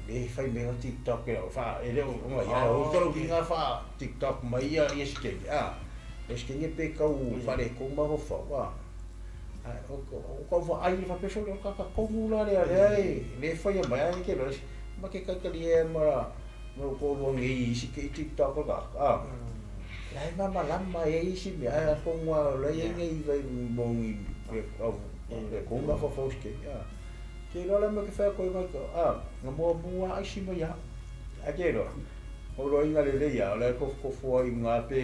le fai me TikTok e fa e le o nga ia o tolo ki nga fa TikTok mai ia ia si tenge. E si tenge pe kau fa le ko ma ho fa. O ko fa ai fa peso le ka ka kongu la le le le fai mai ai ke lo ma ke ka ka li ma no ko lo ngi si ke TikTok ka. Lai ma ma lama e isi me ai ko ngwa la ye ngi vai mo ngi le au le ko ma fa fa ske. Ke lo la me ke fa ko ma ko nga mo mo ai si mo ya. A ke lo. O lo inga le le ya le ko ko fo i nga pe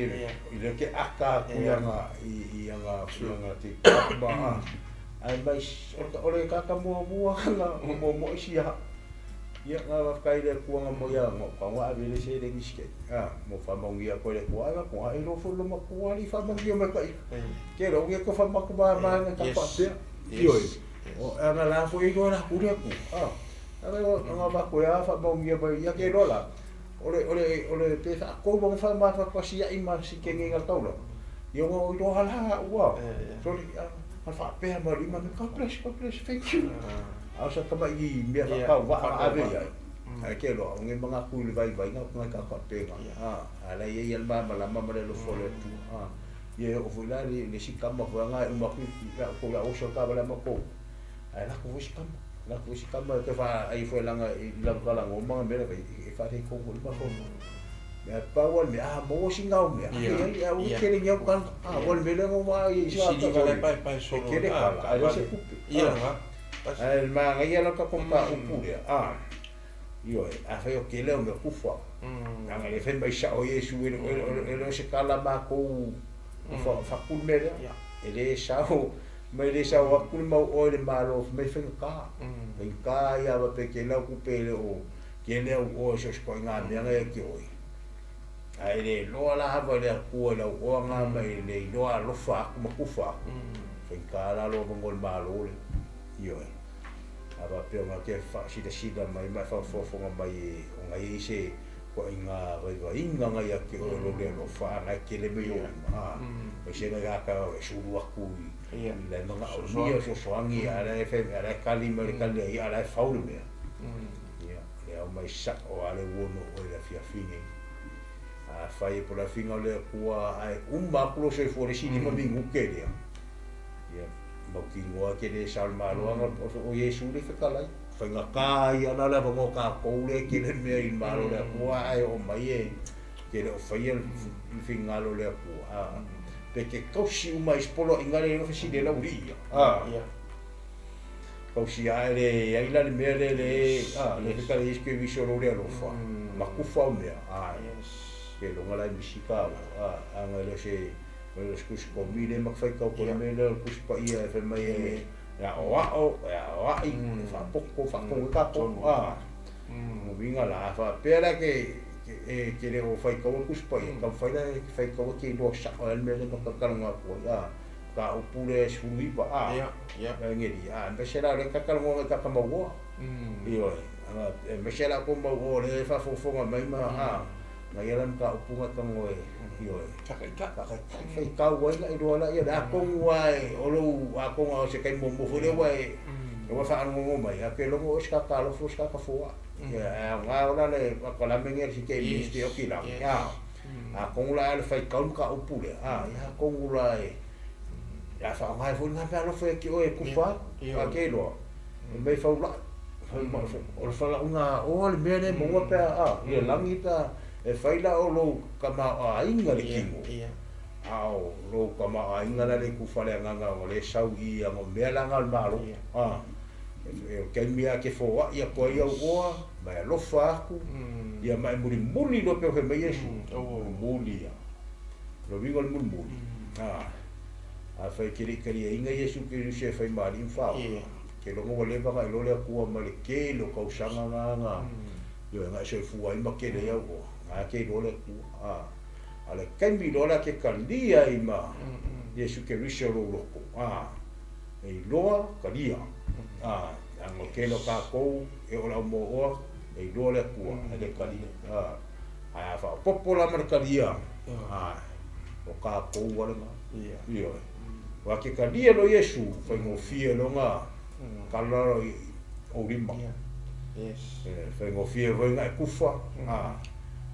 i le ke aka ku ya nga i i nga ku nga ti ba. Ai mai o le ka ka mo mo nga mo mo isi ya. Ia nga wa kai le kuanga mo ia ngo ka wa ave le se le ngiske. Mo fa mo ngia ko le ko ai ko ai lo fo lo ma ko ali fa mo ngia ma ka i. Ke lo ngia ko fa ma ko ma ma nga ka pa pe. Io. O anga la fo i lo la ku le ku. Anga nga ba ko ya fa mo ngia ba ia ke lo la. Ole pe fa ko mo fa ma fa ko si ai ma si ke ngi nga taula. Ia ngo i lo hala ua. Sorry. A fa pe ma li ma God bless, God bless, thank you. A sa kama i mea fa kau wa ave ia. Ai ke lo ngi mga ku le vai vai nga nga ka ka pe nga. Ala ia ia ma ma la ma le lo fo le tu. Ia o fu la le si kama fu nga uma ku ya ko la o so ka la ma ko. Ai la ko si kama. La ko si kama ke fa ai fu la nga i la ka la ngo ma me le e fa te ko ko ma fo. Me pa wal me mo si ngau me. Ia u ke le ngau kan. Wal me le ngo ma i Si li ka le pai pai solo. Ke le kala. Ai se kupe. Ia nga. Ai ma ngai la ka ko ka upu le. Io a fai o ke leo me kufa. Nga le fe mai sa o Yesu e le se kala ma ko fa fa ku me le. E le sa o mai le sa o ku mau o le malo mai fe ka. Fe ka ia va pe ke lau ku pe le o ke le o so ko nga me nga ke o. Ai le loa la hava le ku le o nga mai le loa lo fa ku ma ku fa. Fe ka la lo ngol malo le. Io ava pe nga ke fa si de sida mai mai fa fo fo mai o ngai se ko inga vai vai inga ngai ya ke o lo le lo fa ngai ke le me yo e se nga ka e suru aku i le nga o ni o so so angi ala e fe ala kali me kali ala e faulu me ia le au mai sa o ale wono o le fia finge a fai por la finga le kua ai umba kulo se fo le sini ma mingu ke le ia mau ki ngoa ke le sal malo anga o Yesu le fekalai whainga ka ia la la ngo ka koule ke le mea i malo le kua ai o mai e ke le o whaia i whingalo le kua pe ke kausi uma i spolo inga le lo fesi le lauri ia kausi ai le ai la le mea le le le fekale iske viso lo le alofa ma kufa o mea ke longa la misika anga le se le skus ko mi le mak fai kau ko me le kus pa ia e mai e ya o a o ya o a i fa poko fa ko ka ko mo vinga la fa pe la ke e ke le o fai kau kus pa ia ka fai la fai kau ke lo sa o el me le ka ka nga ko ya ka o pule sui pa ya ya ngeri me se la le ka ka ngo ka ka mo io me se la ko mo o le fa fo fo mai ma ngai lan ka upunga ka ngoe io ka ka ka fai kau wai la iro la ia la kongu ai o lo a konga o se kai mo mo fo le wai o fa ngo mai a ke longo o ska ka lo fo ska ka fo ia nga ola le ko la mengi si ke mi sti o ki la ia a kongu la le fai kau ka upu le ia kongu la e ia fa ngai fo nga pa lo fo ke o e kufa a ke lo e mai fa la o le fa la unga o le mea le mo pa a ia langi pa e fai la o lo kama ainga le kingo ao lo kama ainga la le ku fale nganga o le sau i ngo mea la nga malo e ke mea ke fo ia ko ia o ma lo fa ku ia mai muri muri lo pe me Yesu o muri ia lo vigo el muri a fai ke le kari inga Yesu ke se fai mali fa ke lo ngo le ba lo le ku ma le ke lo kausanga nga Ioe, na e soifua ai ma tele ai au oa, na e te iloa le Atua. A, a o le taimi loa lea e te talia ai ma Iesu Keriso i lou loto, a, e iloa, talia. A, leaga o le tele o tatou e oo i le aumoaoa, e iloa le Atua, ae le talia. A, ae a faaopoopo la ma le talia, a, o tatou lava lena. Ioe. Aua e te talia loa Iesu, faigofie loa ona kala ou lima. E faigofie foi ona e kufa, a,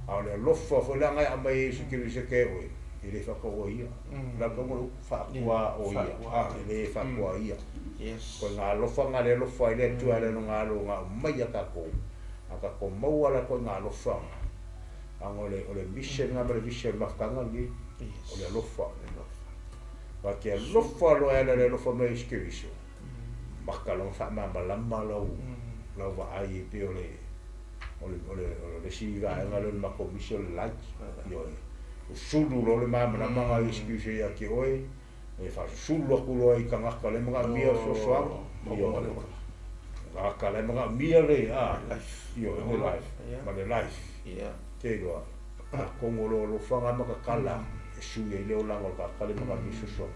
a o le alofa foi la na e aumai e Iesu Keriso ia te oe, e le faataua ia. O le a le tauga o le upu? Faatua o ia, a, e le faatua ia. Koe alofa na le alofa ai le Atua e ala i lona alo na aumai ia tatou, a tatou maua la koe alofa na, leaga o le mission lena ma le vision o le mafutaga lenei, o le alofa. Aua e te alofa loa e ala i le alofa mai o Iesu Keriso, maka loa ona faamalamalama lau lau vaai e pei o le o le o le o le isi vaega lea o le matou misi o le light. Ioe. Susulu loa le malamalamaga o Iesu Keriso ia te oe, e faasusulu atu loa i tagata la e manaomia fesoasoani. Ioe. Tagata la e manaomia le a ioe le life ma le life. Te iloa atonu o lou alofa na ma tatala e sui ai le olaga o le tagata lea e manaomia fesoasoani.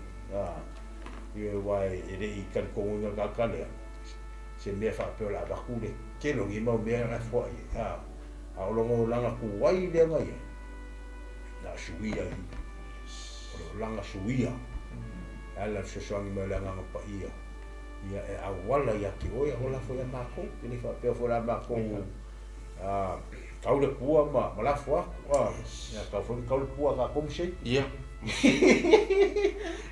Ioe aua e le i talitonuina le tagata lea se mea faapea o le a avatu le tele o nei mau mea la e foai ai, a, a o lona olaga tuai lea na i ai, na o suia i i. O le olaga suia, e ala i le fesoasoani mai o le Agaga Paia, ia e auala ia te oe a ola foi ia matou. E le faapea foi o le a matou tau le pua ma lafo atu, a, ia tau foi na tau le pua a tatou ma seiki. Ia.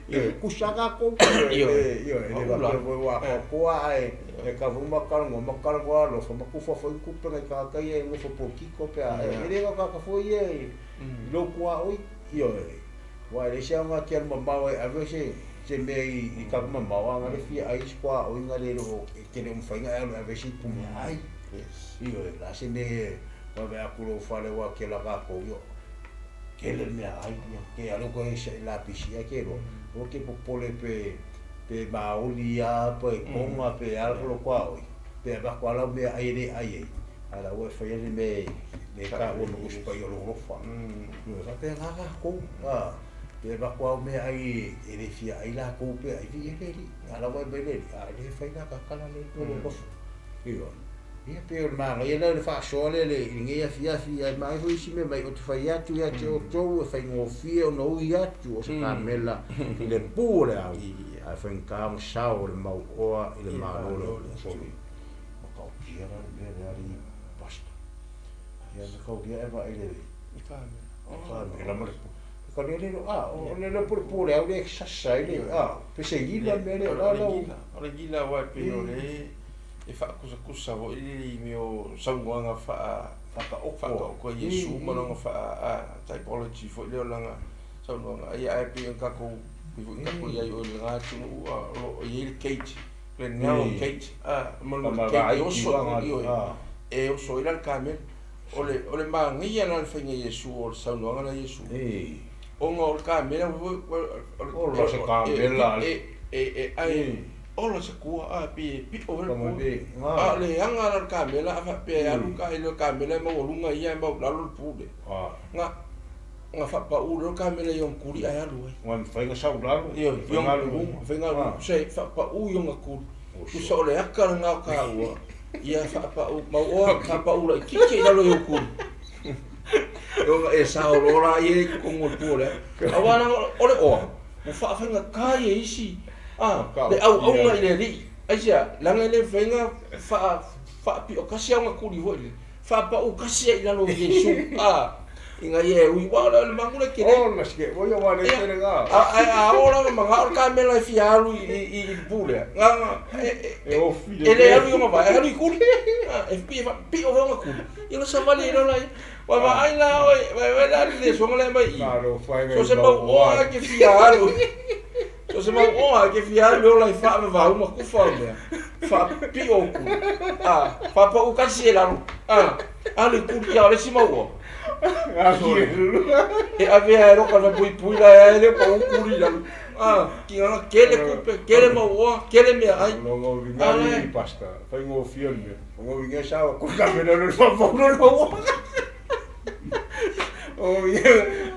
Ioe, kusa tatou, ioe, e le faapea foi ua atoatoa ae e tau foi ma talanoa, ma talanoa alofa, ma tufa foi ni tupe nai tagata ia e nofo polokiko pe a, e le na o tagata foi ia i lou tuaoi, ioe, aua e leai se aoga e te alu mamao ai e ave se mea i tagata mamao, a na le fia ai se tuaoi na le o e te le o mafai ona e alu e ave se ipu meaai. Ioe, o le a se mea e vave atu i lou fale aua kela tatou, io, tele le meaai, ia, te alu koe i lapisi ae te iloa, aua te popole pe pe maoli a pe toga pe a lou tuaoi, pe avatu lava lau meaai e le ai ai, ae la ua e faia le mea e taua ma Tusi Paia o lou alofa. Ioe, faapena tatou, a, pe avatu lava au meaai e le fia ai latou pe ai, viia le Alii, a o la ua e aumai le Alii, a le fai la ta tala lea o lou alofa. Ioe. Ia pei o le manaia lea o le faasoa lea i lenei afiafi, ae manaia foi isi mea mai ou te fai atu ia te outou e faigofie ona ui atu o se kamela i le pu o le au, ae faigata ona sao o le mauoa i le Malo o le Atua. Matautia la le mea lea alii pastor. Ia matautia e vaai le kamela ma le pu. Ka le le a o le le pu pu le au le sasa ai le a pe se gila le mea lea o la lau. O le gila aua e pei o le e faakusakusa foi i mea o saunoaga faataoto a Iesu ma lona typology foi lea o lana saunoaga. Ia ae pei ona tatou pei foi ona tatou i ai o i lena atunuu o lo o i ai le gate, le narrow gate, ma le gate e oso ai, e oso ai la le kamela. O le o le manaia la le faiga Iesu o le saunoaga lea a Iesu, ona o le kamela Ola se kamela e ae ola se kua a pei e pio foi le pua. A o le aga la o le kamela a faapea e alu ka i le kamela e maualuga ia ae maualalo le pu lea. Na na faapau loa le kamela i ona tuli ae alu ai. Ua mafai ona sau lalo, Ioe, i ona luga, mafai ona alu se faapau i ona tuli. Tusa o le aka lena o taua, ia faapau mauoa faapau laitiiti i lalo i ou tuli. Ona e sao loa la ia i totonu o le pua lea. Aua leaga o le oa, ua faafaigata ia isi a le auauna i le alii. Aisea? Leaga e le mafai ona faapio tasi ona tuli foi lele, faapau tasi ai i lalo o Iesu a ina ia e ui, aua o le manu lea e tele. Ae a oo la manao le kamela e fia alu i le pu lea, e le alu i ona vae, e alu i tuli. E pei e faapio foi ona tuli, ia ona savali ai loa lea. Ua vaai la oe, vaai la le lesona lea e aumai i i. So o se mau oa e te fia alu, so o se mau oa e te fia alu e ola i faavavau ma kufa o mea, faapio ou tuli, a, faapau tasi e lalo, a, alu i tuli, ia o le isi mau oa. E avea e loka le puipui la e le pa ukuli lalo. Ah, ki nga kele kupe, kele mauoa, kele meaai. Logo vinga pasta. Fai ngo fio le. Ngo vinga sa ko ka me no no fa no no. O ia,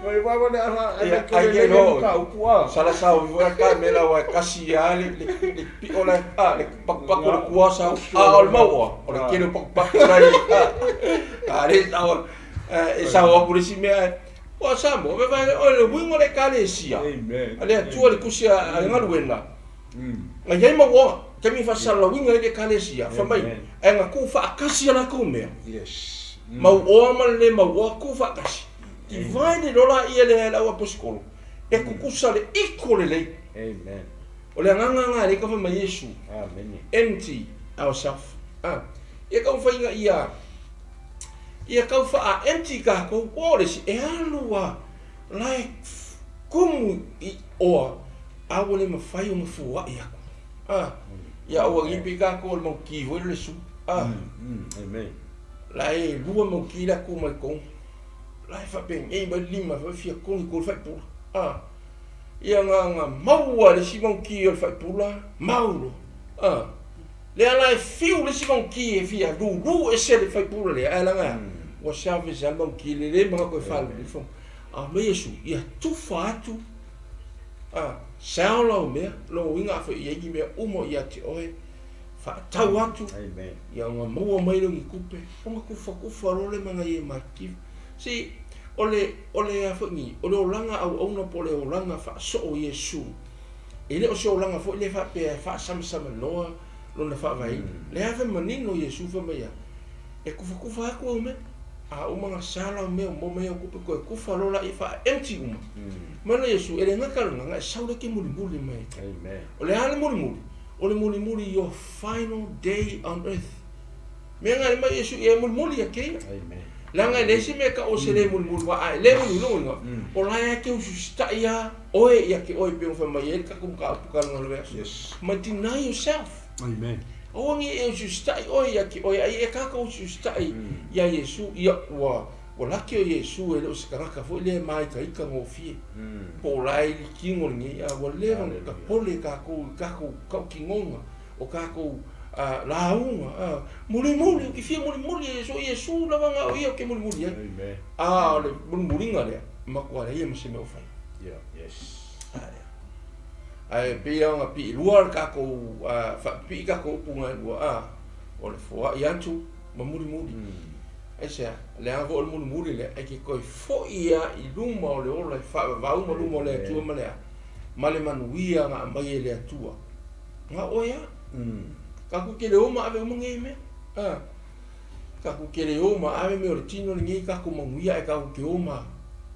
mai wa wa na Ia, ai ke lo. ka upu a. Sala sa o foi ka me la wa kasi ya le le le pi o la a le pak pak o le kua sa a o le mauoa o le kele pak pak la i a a le sa o e sa o pulisi mea o sa mo ve vai o le wingo le kalesia. Amen. Ale atua le kusi a le galuega. Ga iai mauoa taimi faasalalauiga ai le ekalesia fa mai Amen. ae ga kū faakasi a lakou mea. Yes. Mauoa ma le lē mauoa kū faakasi divide loa laia lea e le au aposikolo e kukusa le iko lelei. Amen. O le agaga aga lei ka fai mai Iesu. Amen. Empty ourself a ia kaufaiga ia ia kau faa empty kakou ua o le isi e alu a lae kumu i oa a ua le mafai ona fuaʻi aku a ia aua gipi kakou o le mauki foi le su a. Amen. Lae lua mauki le aku mai koga lae faapegei mai lima foi fia kogi ko le faipula a ia gaga maua le isi mauki o le faipula mau loa a lea la e fiu le isi mauki e fia lūlū ese le faipula lea ae laga ua service a le mauki lelei ma gakoe falelefo a mai Iesu ia tufa atu a sao lau mea logo uiga a foi iai ni mea uma o ia te oe faatau atu. Amen. Ia ona maua mai leo ni tupe ona kufakufa loa le magaia e matitiva si o le a foi ni o le olaga auauna po o le olaga faasoo Iesu e le o se olaga foi le faapea e faasamsamanoa lona faavaeina lea ave manino Iesu fai mai a e kufakufa atu au mea a uma ga sa lau mea o maua mai au tupe toe kufa loa laia faa-empty uma mana Iesu e le gata lona e sau le ke mulimuli mai. Amen. O le a le mulimuli o le mulimuli your final day on earth mea ga le mai Iesu ia e mulimuli ia keia. Amen. Leaga e leai se mea ka o se lē mulimuli ua ae lē mulimuli loga o lae a ke ususitaʻi a oe ia ke oe pe o fai mai ai le tatou mataupu kalagalo aso. Yes. Ma deny yourself. Amen. Aua e ususitaʻi oe ia ke oe ai e kākou ususitaʻi iā Iesu ia ua ua laki o Iesu e le o se tagata foi lea e māikaika gofie po o lae i likigo lenei a ua leva ona tapole kākou i kākou kautinoga o kākou lauga a mulimuli o ke fia mulimuli e Iesu Iesu lava ga o ia o ke mulimuli ai. Amen. A o le mulimuliga lea matua leai ma se mea o fai. Yeah. Yes. Ae pei ona piilua le kākou faapipii kākou upu gaelua a o le foaʻi atu ma mulimuli aisea leaga foi o le mulimuli lea e ke toe foʻi a i luma o le ola e faavavau ma luma o le Atua ma lea ma le manuia ga aumai e le Atua ga oe a kakou ke le o ma ave uma nei mea a kakou ke le o ma ave mea o le tino lenei kakou manuia ae kakou ke o ma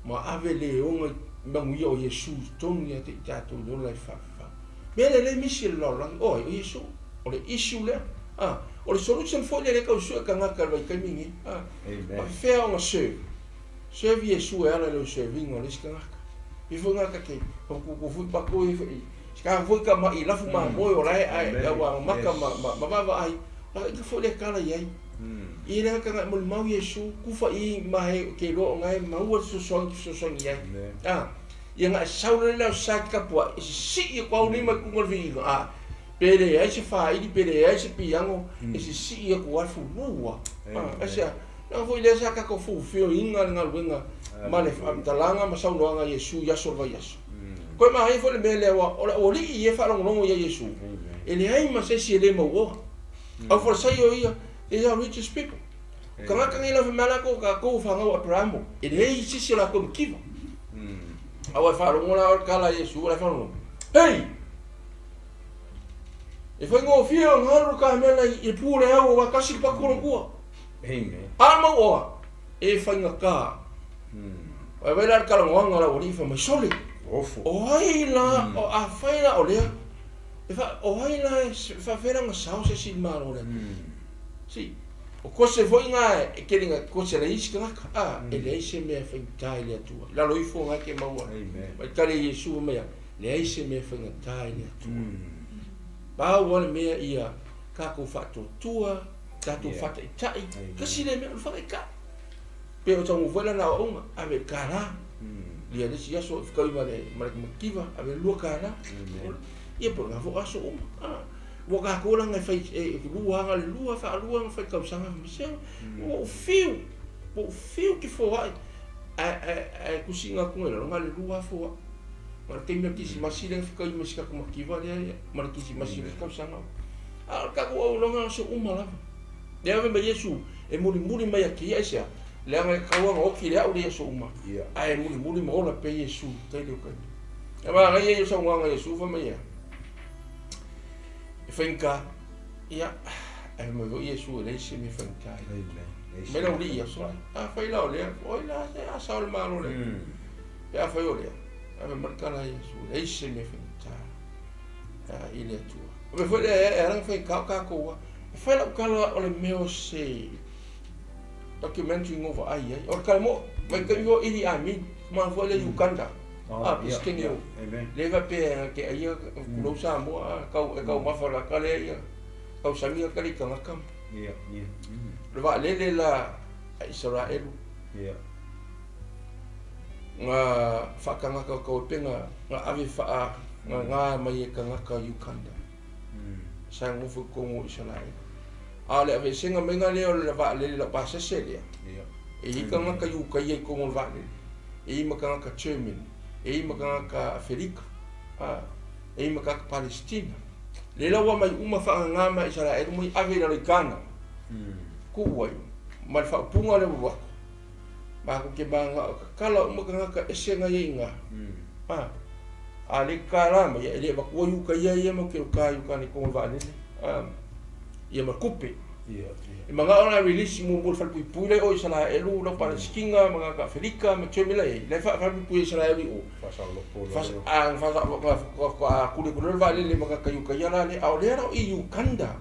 ma ave le oga manuia o Iesu i totonu ia te i tatou i le ola e faavavau mea lelei misi e le lalolagi oe o Iesu o le issue lea a o le solution foi lea le tausue tagata le vaitaimi nei a Amen. fea ona serve serve Iesu e ala i lou serviga o le isi tagata ifo gata ke kuku foi pakou e foi ka foi ka mai lafu mamoe o lae ae ua maka ma ma vaavaai la ika foi le kala iai i le ka mo mau Iesu kufa i mahe ke lo ngai maua fesoasoani fesoasoani ai Amen. a ia ga sau le leo sa ki kapua e sisii aku au nei mai kuga o le viiga a pe leai se faili pe leai se piago e sisii aku ai fulua a aisea leaga foi lea sa tatou fufioiga le galuega ma le faamatalaga ma saunoaga Iesu i aso o le vaiaso koe maai foi le mea lea ua o le aualii e faalogologo ia Iesu e leai ma se isi e lē mauoa au falasai o ia they are richest people tagata nei lau faimea lakou tatou fagau Aperamo e leai sisi o lakou mativa aua e faalogo la o le kala Iesu o lae faalogo hei e faigofie ona alu le kamela i le pu o le au auā tasi le paku o lona Amen. A mauoa e faigata ae vai la le talanoaga o le aualii fai mai sole Ofo. o ai la o afai la o lea e fa o ai la e faafela ona sao se isi i le malo le si o kose foi ga e kele kose le isi tagata a e leai se mea e faigata i le Atua i lalo ifo ga ke maua Amen. mai tale Iesu mai leai se mea e faigata i le Atua pau a le mea ia tatou faatuatua tatou Yeah. faataʻitaʻi Amen. kasi le mea o le faataʻitaʻi. Pe o taugu foi lana aoaoga, ave i le $1. Lia le isi aso fetaui ma le mativa, ave le $2. Ia po o lena foi aso uma. Ua tatou laga e fai e lua lava na o le lua faalua ona fai tausaga ma se ua ou fiu, ua ou fiu ki foai ae tusiga atu i lalo na o le lua lava foai. Na o le taimi o le Kerisimasi lea na fetaui ma si tatou mativa lea ma le Kerisimasi o le isi tausaga. A o le tatou auaunaga o se uma lava. Lea fai mai Iesu e mulimuli mai ia te ia aisea? Leaga e tatau lava ona oti le au le aso uma, ae mulimuli ma ola pea Iesu i tai leo taimi. E manaia ia o saunoaga a Iesu fai mai ia, e faigata, ia, ae fai mai foi Iesu e leai se mea faigata i le Atua. Mai lau alii ia, afai la o lea, oi la se a sao le Malo le Atua. Pe afai o lea, ae fai mai le tala a Iesu, e leai se mea faigata i le Atua. O le mea foi lea e ala ona faigata o tatou, e fai lau tala o le mea o se documentary na ou vaai ai. O le tala moʻo, mai taimi foi o Idi Amin, tama foi lea Uganda, a Pesetene o, lea faapea te aia tulou Samoa, a e taumafa lata lea ia, tausami lata le i tagata. O le vaalele la a Isaraelu, na faatagata atu ai pe na ave faagagā mai e tagata Uganda. Sa nofo i totonu o Isaraelu. A o le aveesega maiga lea o le vaalele laupasese lea, e i ai tagata Iukaia i totonu o le vaalele, e i ai ma tagata Germany, e i ai ma tagata Afelika, a, e i ai ma tagata Palesitina. Lea la ua aumai uma faagagā mai Isaraelu mai ave i lalo i Kana, tuu ai ma le faaupuga lea ua alu atu, matou te mananao e tatala uma tagata ese na i ai i ina, a, a le tatala mai, e le avatua Iukaia ia matou te uka i uka nei i totonu o le vaalele, a. ia ma tupe. E manao la release muamua i le falepuipui la i o Isaraelu, lau Palesitina ma tagata Afelika ma Germany la i ai, la e faafalepuipui e Isaraelu i o. A faatoa kuli atu loa le vaalele ma tagata Iukaia la lea, a o lea la o i Uganda.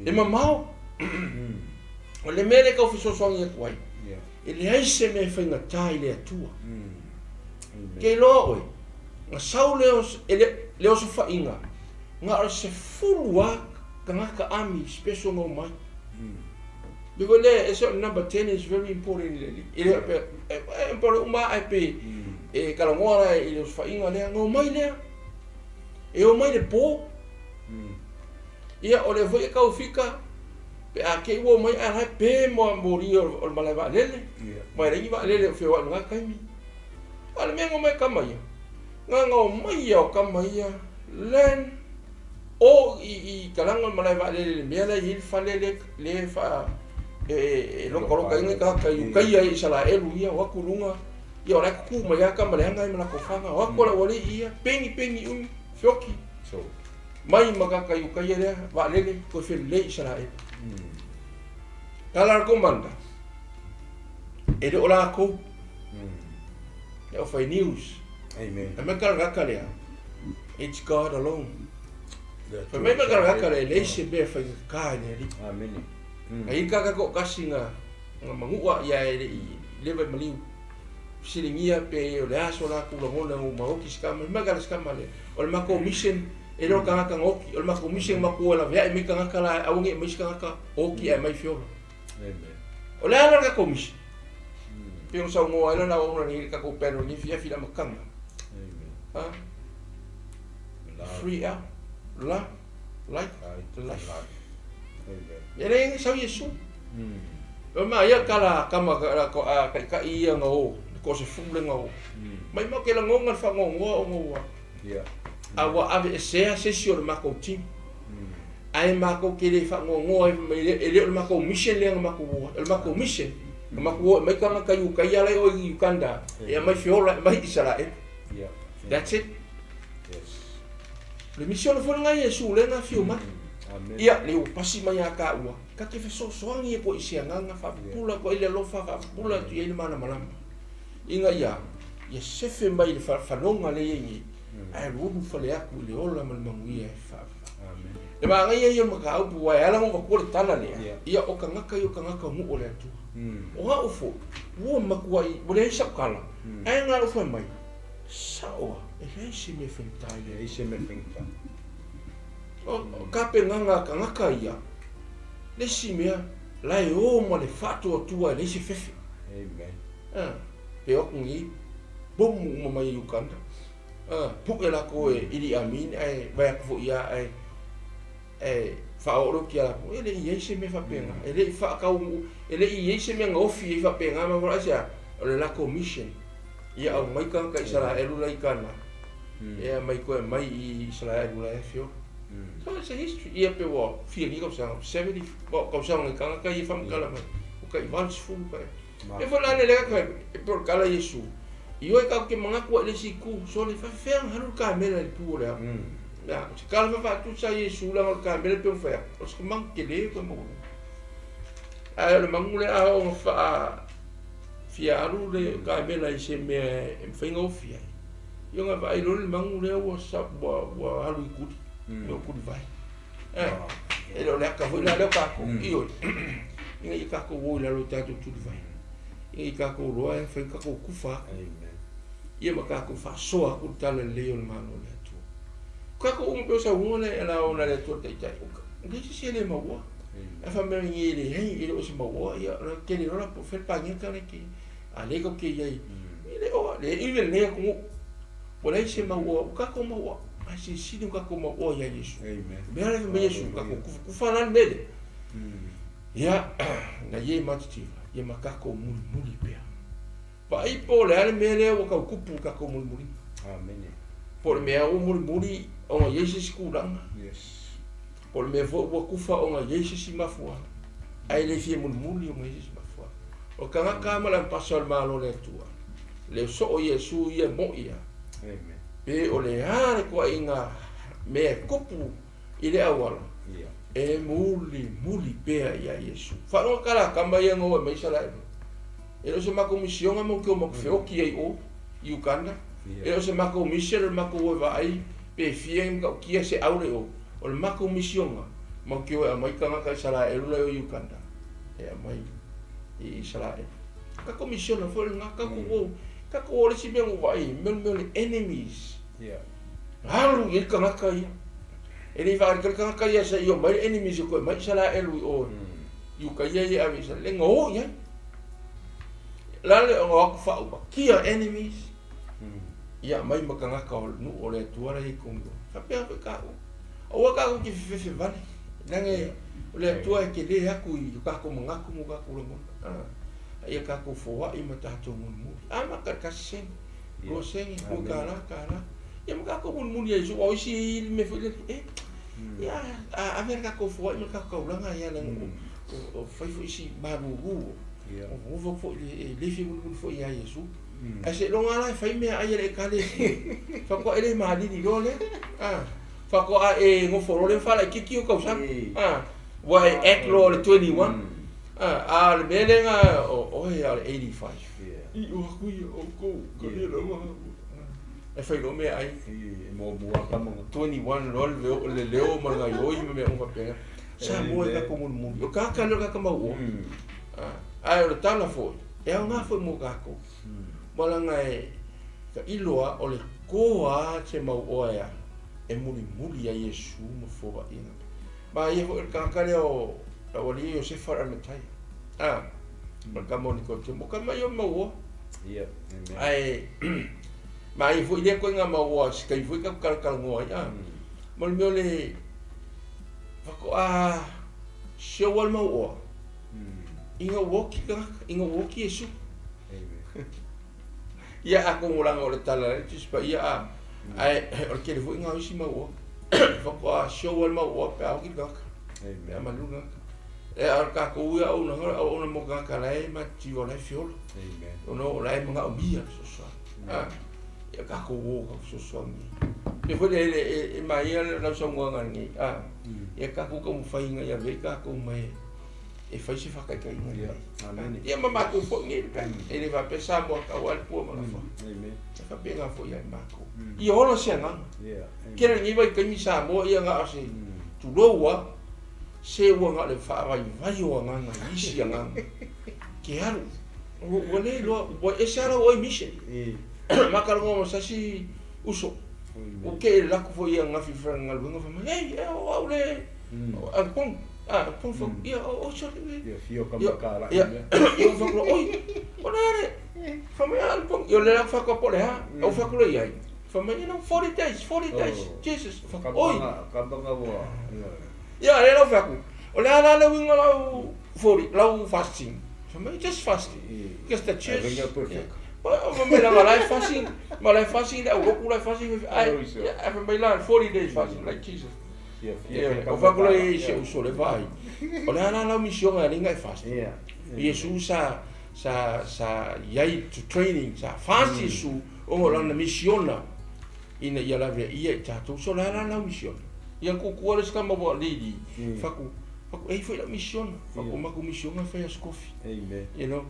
E mamao. O le mea lea e tau fesoasoani atu ai, e leai se mea e faigata i le Atua. Ke iloa oe, na sau le osofaiga, na o le 10 lava tagata army special na omai. Mea foi lea e ese o le number 10 is very important i le alii. E le faapea, e important uma lava ae pe e talanoa la i le osofaiga lea, na omai lea. E omai le po. Ia o lea foi e tau fika pe a te i ua omai ae la e pe moli o le malae vaalele. Ma e leai ni vaalele o feoai i lena taimi. A o le mea na omai ai tama ia, na ona omai lava o tama ia land o i talaga o le malae vaalele i le mea la e i ai le fale lea e faa e lokalokaina tagata i Ukaia i Isaraelu ia o atu luga ia o la e tutu mai lava tama leaga ia ma latou faga o atu le aualii ia pegi pegi umi feoki mai ma tagata i Ukaia lea vaalele toe felelei i Isaraelu. Tala le commander e le o latou le aufai news. Amen. Fai mai kalagaka lea, it's God alone. Fai mai ma kalagaka lea, e leai se mea e faigata i le Alii. Amen. A i ai tagata toatasi na manua ia e le i leva i maliu. Fesiligia pe o le a so latou lagona ua maoti se tama. Fai mai kala se tama lea, o le matou mission, e le o le tagata na oti, o le matou mission matou e laveai mai tagata la e aua ne i aumai se tagata oti ae aumai feola. Amen. O le a la le tatou mission? Pei ona saunoa ai lana auauna nei i le tatou panel nei afiafi i le amataga. Ha? Free out, love, light, life. E leai sau Iesu. O ma ia kala kama a taitai ia na o, le toasefulu lea na o. Mai mau ke lagona le faanoanoa ona ua a ua aveesea se isi o le matou team. Ae matou te le faanoanoa ai fai mai e le o le matou mission lea na matou o ai. O le matou mission, na matou o e aumai tagata i uka ia la e o i Uganda, e aumai feola e aumai Isaraelu. That's it. O le mission foi lena a Iesu lea na afio mai. Ia, lea ua pasi mai ia taua, ta te fesoasoani atu ai i se agaga, faapupula atu ai le alofa, faapupula atu i ai le malamalama, ina ia ia sefe mai le fanoga lea e i ai nei, ae alualu fale atu i le ola ma le manuia e faavavau. Le manaia ia o le mataupu, aua e ala ona ou avatua le tala lea, ia o tagata ia o tagata o nuu o le Atua. O au foi, ua matuai, ua leai sau tala, ae na ou fai mai, sao lava, e leai se mea e faigata i le Leai se mea e faigata. O tapenaga a tagata ia, le isi mea, la e o ma le faatuatua e leai se fefe. Amen. Pe o atu nei pomu uma mai i Uganda. Puʻe lakou e Idi Amin ae vae atu foi ia ae ae faaoo le oti ia lakou. E le i iai se mea faapena. E le i faatau e le i iai se mea na ofi ai faapena ma vala aisea? O le latou mission ia aumai tagata Isaraelu la i Kana e aumai toe aumai i Isaraelu la e afioga. So it's a history. Ia pe ua fia nei tausaga, 70 tausaga nei tagata ia e faamatala mai, ua tai 80 kai. E foi la le lea kai e pe o le tala Iesu. I oe tatou te manatu ai i le isi itu, sole faafefea ona alu le kamela i le pu o le ao. Ia, o se tala faafaatusa a Iesu leaga o le kamela e pei ona fai atu, o se manu tele koe maualuga. Ae o le manu lea a oo ina faa fia alu le kamela i se mea e mafai ona ofi ai, ia ona vaai loa lea i le manu lea ua ua alu i tuli, mea o tulivae. E le o le ata foi la lea o tatou, ioe, ina ia tatou o i lalo o tatou tulivae, ina ia tatou iloa e mafai ona tatou kufa atu, ia ma tatou faasoa atu le tala lelei o le Malo o le Atua. O tatou uma pei o saunoa le la ona le Atua le Taitai, o leai se isi e le mauoa. Ae fai mai nei e leai, e le o se mauoa, ia o le tele loa la po o fea le paniaka lea ke, a lea tatou te i ai, e le o, le even lenei atunuu, Ua leai se mauoa, ua tatou mauoa, ae silisili ona tatou mauoa ia Iesu. O mea la e fai mai Iesu, tatou kufakufa la le mea lea. Ia, na ia matitiva, ia ma tatou mulimuli pea. Vaai po o le a le mea lea ua tau tupu i tatou mulimuliga. Amene. Po o le mea ua mulimuli ona i ai se isi tulaga. Yes. Po o le mea foi ua kufa ona i ai se isi mafuaaga. Ae le fia mulimuli ona i ai se isi mafuaaga. O le tagata ma le ampasa o le Malo o le Atua, le soo Iesu ia moʻi ia. Pe o le a le toaiga mea e tupu i le auala, e mulimuli pea ia Iesu. Faalogo tala a tama ia na o ai mai Isaraelu. E le o se matou misioga matou te o matou feoti ai i o i Uganda. E le o se matou mission o le matou o e vaai pe fia ni matautia se au le i o. O le matou misioga matou te o e aumai tagata Isaraelu la i o i Uganda e aumai i Isaraelu. Tatou misiona foi lena, tatou o, tatou o le isi mea na ou vaai ai, mea o le enemies. Alu i ai tagata ia. E le i faalikali tagata ia se i omai le enemies e toe mai Isaraelu i o i uka ia e ave i Isaraelu, na o i ai. La le ona o atu faaumakia enemies, ia aumai ma tagata o le nuu o le Atua la e i totonu o. Faapea foi taua. Aua tatou te fefefe vale, leaga o le Atua e tele atu i o tatou manatu ma o tatou lagona. A ia tatou foai ma tatou mulimuli. Amata i le tasi sene, lua sene, $2, $1. Ia ma tatou mulimuli ai aua o isi e i ai le mea foi lele, e, ia a ave le tatou foai ma le tatou taulaga ia leaga o fai foi si malulu, o nofo foi e le fia mulimuli foi ia Iesu. Ae seiloga lava la e fai meaai a le Ekalesia, faatoa e le malili loa lea. Faatoa e nofo loa lea ma faalaitiiti ou tausaga. Ua e act loa i le 21. A o le mea lea na oe a o le 85. I o aku ia outou, ka mea lava. E fai loa meaai. E muamua ka manga. 21 loa le leo ma le gaioi ma mea uma faapena. Samoa e tatou mulimuli. O tagata lea o tagata mauoa. Ae o le tala foi, e aoga foi mo tatou. Ua leaga e tailo lava o le toa lava se mauoa e a, e mulimuli ai Iesu ma foaiga. Ma ia foi o le tagata lea o lau alii Iosefa o le Arimatea. A, o le tama o Nikodemo, o tama ia o le mauoa. Ia, amen. Ae, ma ia foi lea koiga mauoa se taimi foi tatou talatalanoa ai, a. Ma le mea o le faatoa show a le mauoa, ina ua oti tagata, ina ua oti Iesu. Ia atonu leaga o le tala a le Tusi Paia a, ae o le tele foi lena o isi mau oa. Faatoa show lava le mau oa pe a oti le tagata. Pe a maliu le tagata. E a o le tatou ia auaunaga, o le auauna mo tagata la e matitiva o la e feola. Ona o la e manaomia le fesoasoani. A, ia tatou o ka fesoasoani. E foi le e maia le lau saunoaga lenei. A, ia tatou taumafai ina ia avea i tatou ma e e fai se faataitaiga lelei. Amene. Ia ma matou foi nei le e le faapea Samoa tau lava le pua ma gafa. Amen. E faapena foi ia i matou. Ia ola se agaga. Yeah. Tele lenei vaitaimi Samoa ia na o se tulou lava, se ua na o le faavaivai o agaga i isi agaga. Ke alu. Ua le iloa, ua ese lava lau oi mission. Makalanoa ma se tasi uso. Ua kee le laku foi ia ananafi i le falagaluega fai mai, ei, o au le Antony. Ah, pon fa ia o sorry. Ia fio ka Ia, makala ia, ia. ia fa ko oi. O le ale. Fa mai al pon ia le fa ko pole ha. O fa ko le ia. Fa mai no 40 days, 40 days. Oh. Jesus. Fa oi. Kabanga kabanga wa. Ia. Ia le lau fa ku. O le ala le winga lau 40 lau fasting. Fa mai just fasting. Because the church. Venga perfect. Fa mai la lai fasting, ma lai fasting le au ku lai fasting. Ai, Oh, iso. fa mai la 40 days fasting like Jesus. Ia fio Ia, o fa ko le se o so le vai. O le ala lau mission a linga e fasting. Ia. Iesu sa iai to training sa fasi su o lana misiona ina ia lave ia i tatou so la la la misiona. Ia ku ku ale ska ma wa lady faku faku ei foi la misiona faku ma ku misiona foi as kofi. Amen. You know,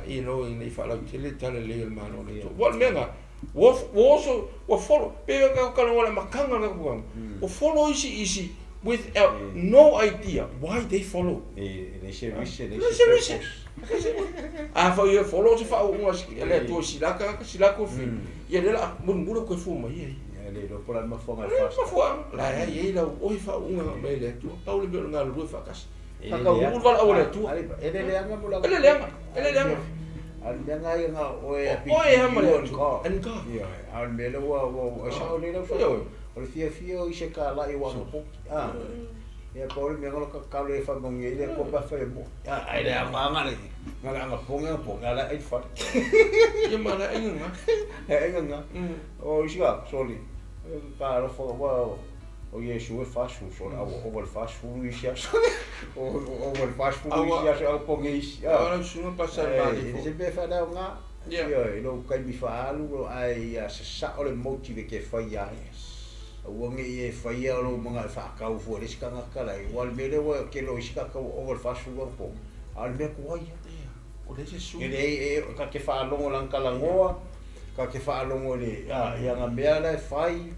you know ina i fa la tele tale le malo le to. Wa menga wo wo so wo follow pe ka ka lo la makanga la ku. Wo follow isi isi without no idea why they follow. E le service le Le service. A fa ia follow se fa unga le tu silaka silako fi. Ia le la mun mulu ko fu mai ia. Ia le lo pola ma fonga Le fast. ma fua la ia ia la o fa unga mai le tu. Pau le nga lu fa kas. Fa ka ulu vala o le tu. E le leanga mo la. E le leanga, e le leanga. Al leanga ia nga o e O e ha ma le tu. An ka. Ia, al mele wa wa sa o le la Ia oi. O le fia fia o ise ka la i wa po. Ah. Ia pa o le mea ka ka le fa mongi le ko pa fa mo. Ah, ai le anga anga le. Nga le anga ponga ponga la ai fa. Ia ma la inga. E ai nga. O isi ka soli. Ka ro fa wa o Iesu e fasu so la o o le fasu isi aso. O o le fasu isi aso au ponga isi. Ah. Ora su pa sa ma E se pe fa da nga. Ia. Ia, i lou kaimi faalu lo ai ia sasao le motive ke fai ai. Ua nge i e fai o lou maga e faakau fua le isi tagata lai. Ua le mea lea ua kele o isi tagata ua ova le faasulu aga po. A o le mea kuai ia. O le se su. E leai e ka ke faalogo lana kalagoa, ka ke faalogo i le a i aga mea la e fai,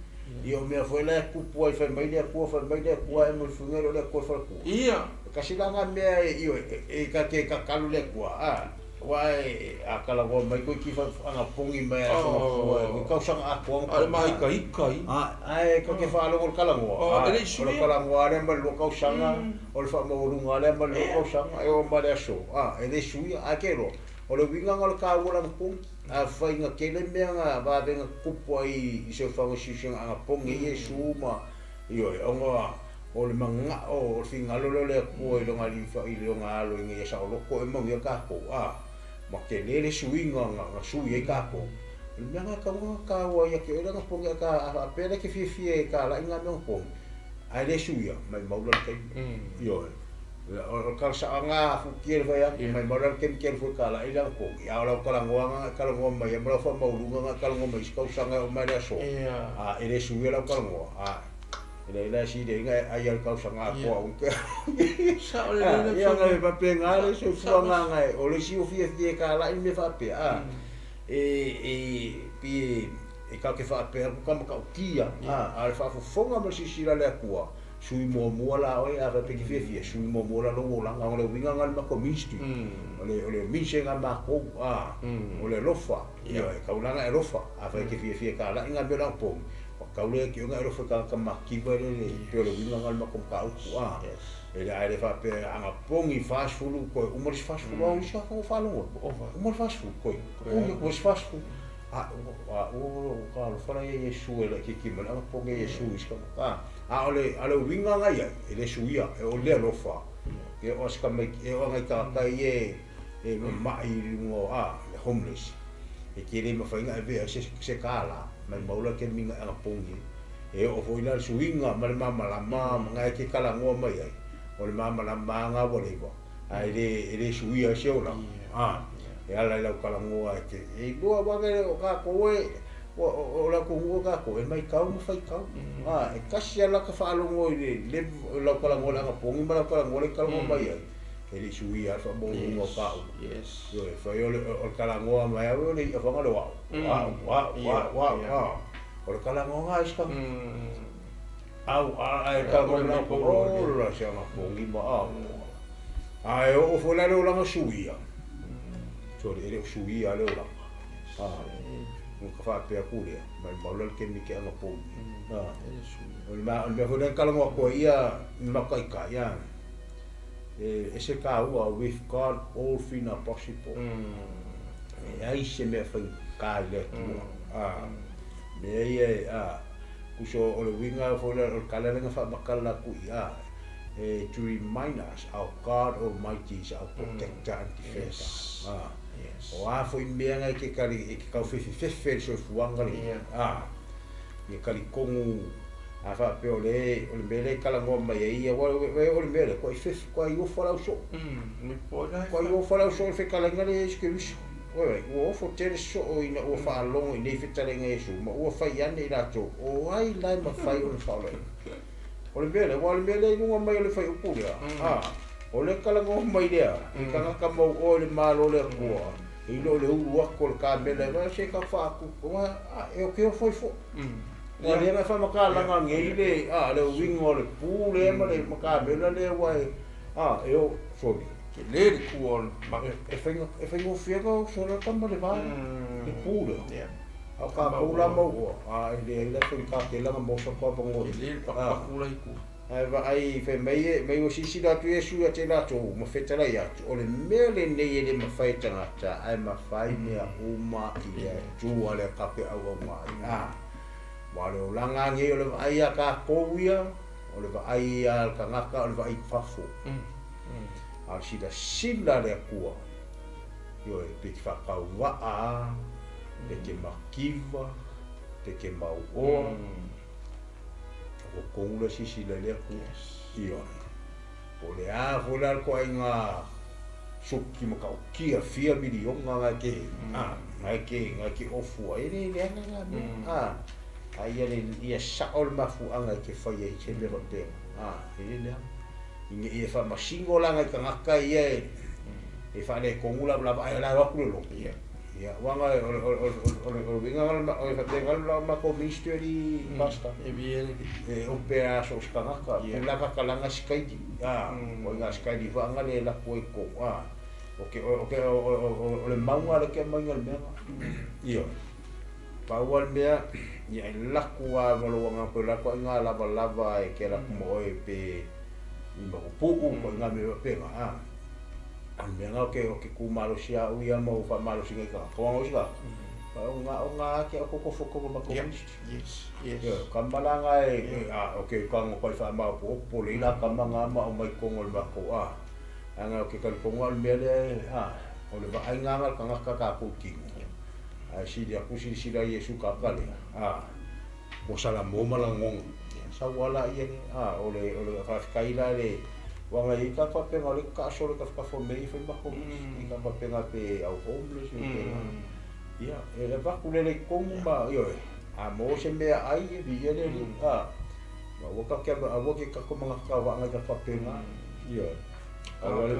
ia o mea foi la e kupu ai fai mai le Atua, fai mai le Atua e mo le fuiga o le Atua e falakua. Ia. Kasi la ngā mea e io e ka ke kakalu le Atua. A wa e a kalagoa mai koe ki fa anga pongi mai a Oh. fua e kausaga atoa Ale ma ika ika i. A ai ka ke faalogo le kalagoa. Oh, e le O sui. le kalagoa le ma le lua kausaga, o le faamaualuga lea ma le lua kausaga, e oo ma le aso. A e le suia a ke loa. O le uiga o le kāua lana pongi. A whainga kele mea ngā vāwenga kupu ai i se whanga siusianga anga pongi i Iesu ma io e onga o le manga o le fingalo le le kua i longa lifa i longa alo i ngai sa o loko e maungia kākou. A ma ke lele suinga nga nga sui ai kākou. O le mea ngā kaunga kāua ia ke oe nga pongi a ka a pere ke fiafia e ka la inga mea pongi. Ai le suia mai maula le taimi. Io e. O ka sa nga fu kiel fa ya mai maula le kem kiel fu ka la ila pongi. A o lau kalangoa nga kalangoa mai e mala fa maulunga nga kalangoa mai sikau sanga o mai le aso. Ia. A e le suia lau kalangoa. A e le si le inga ai al kau sanga ko au ke. Sa o le Ah, le ia nga e pape nga le se fua nga nga e o le si o fia fia ka la i me fa pe a. E e pi e ka ke fa pe ku ka maka kia a a le fa fofonga ma sisi la le akua. Sui mo mo la oi a fa pe ki fia fia sui mo mo la lo la nga le winga nga le ma ko ministry. O le ministry nga ma ko a o le lofa. Ia e kaulanga e lofa a fa ke fia fia ka la inga me la po. O kaule ki nga e lofa ka ka makiva le le pe o le winga nga le ma ko ka uku a. E le ae le faapea aga pogi fasefulu koe uma le fasefulu au isi aka ua faalogo uma le fasefulu koe ui ua se fasefulu a a ua ka alofa la ia Iesu e laʻikiki mai le aga pogi e Iesu isi ka a a o le a le uiga aga iai e le suia e o le alofa e o se ka e o agai tagata ia e mamaʻi i luga o a le homeless e kele mafaiga e vea se se kala mai maula ke minga aga pogi e oo foi la le suiga ma le mamalama ma gae ke kalagoa mai ai o le mamalama aga ua leiva ae le e le suia se olaga a e ala i lau kalagoa e ke e lua uaga o kakou e o le atunuu o kakou e maitau ma faitau a e kasi ala ka faalogo i le le lau kalagoa le agapogi ma lau kalagoa le kalagoa mai ai e le suia le faamaualuga o kaʻu. Yes. Ioe fai o le o le kalagoa mai au o le i'afaga le oa'u a'u a'u a'u a'u a o le kalagoa ga isi ka au a e kalagoa mai o la se agapogi ma au ae oo foi la le olaga suia sole e le o suia le olaga a mo ka faapea ku lea mai maula le kemi ke agapogi a E le su. o le ma o le mea foi lea kalagoa koe ia makai ia. E ese kāua, with God all things are possible. E ai se mea faigata i le Atua. Mea ia e, kuso o le uiga foi lea o le tala lea na faamatala atu i a, e to remind us our God Almighty is our protector and defender. Yes. Yes. O a foi mea na e te kali, e te taufefefefe i le soifuaga lenei. Ia talitonu a faapea o le o le mea lea e talanoa mai ai ia, aua o le mea lea, kuai fefe, kuai ofo le ausoo. Kuai ofo le ausoo i le fetalaiga lea Iesu Keriso. Oi, ua ofo tele soo ina ua faalogo i nei fetalaiga Iesu, ma ua fai ane i latou, o ai la e mafai ona faaolaina. O le mea lea, aua o le mea lea i luga mai o le fuaiupu lea, o le talanoa mai lea, i tagata mauoa i le Malo o le Atua, i lo le ulu atu o le kamela, e se ka faatu, e o ke ofo ai foi. Ua lea na faamatalaga nei le le uiga o le pu lea ma le makamela lea ua e e o sorry. Tele le tua o le E faiga e faigofie ona oso lea tama le va le pu lea. A o tatou la mauoa e leai la faigata tele ona maua sa tou avanoa. Tele le patupatu la i tua. Ae vaai fai mai e mai ua silasila atu Iesu ia te latou ma fetalai atu, o le mea lenei e le mafai e tagata, ae mafai mea uma i le Atua lea tatou te auauna ai. Aua o le olaga lava nei o le vaai ia tatou ia, o le vaai a le tagata o le vaai i fafo. A o le silasila a le Atua, ioe, pe te faatauvaa lava, pe te mativa, pe te mauoa, o totonu la silasila i le Atua. Ioe. Po o le a foi la le ituaiga suki matautia fia miliona na e te, na e te, na e te ofu ai, e le leaga na mea, a ia le, ia sao le mafuaaga e te fai ai se mea faapena, e le leaga. Ina ia faamasino la nai tagata ia e faaletonu lavalava ae o la e o atu le loto. Ia, aua na o le o le o le uiga o le faapena la matou ministry alii pastor. E via le E ope a so o se tagata, tulaga talaga sikaili, o ina sikaili faaga le laku ai tou, o ke o ke o le mauga le ke aumaiga o le mea lena. Ioe. Pau lava le mea, ia e laku lava ma lou agaga pe o le a ituaiga lavalava e te alu atu ma oe pe i mapupuu po o ina mea faapena, a o le mea lena o ke tu malosi lava au ia ma ou faamalosiga i tagata, aua o isi tagata, o ga o ga te au koko fo koko ma Yes, yes, yes. Ioe, kama la na e o ke tago kai faamaopoopo le ila kama ga ma aumai i totonu o le matou leaga o ke talitonu lava o le mea lea e o le vaaiga lava le tagata tatou tino. Ae sili atu silasila i Iesu tagata lea, ua salamo ma lagona. Sau lava laia lea, o le o le faafetai la le aua na i ai tagata faapena o lea e taasolo i tafatafa o mea ia e fai matou ministry, tagata faapena pe au homeless pe ia, e avatu lele i totonu ma, ioe, a maua se meaai e viia le Alii, ma aua tatou te aua te tatou manatu tauvaa i tagata faapena, ioe. Aua le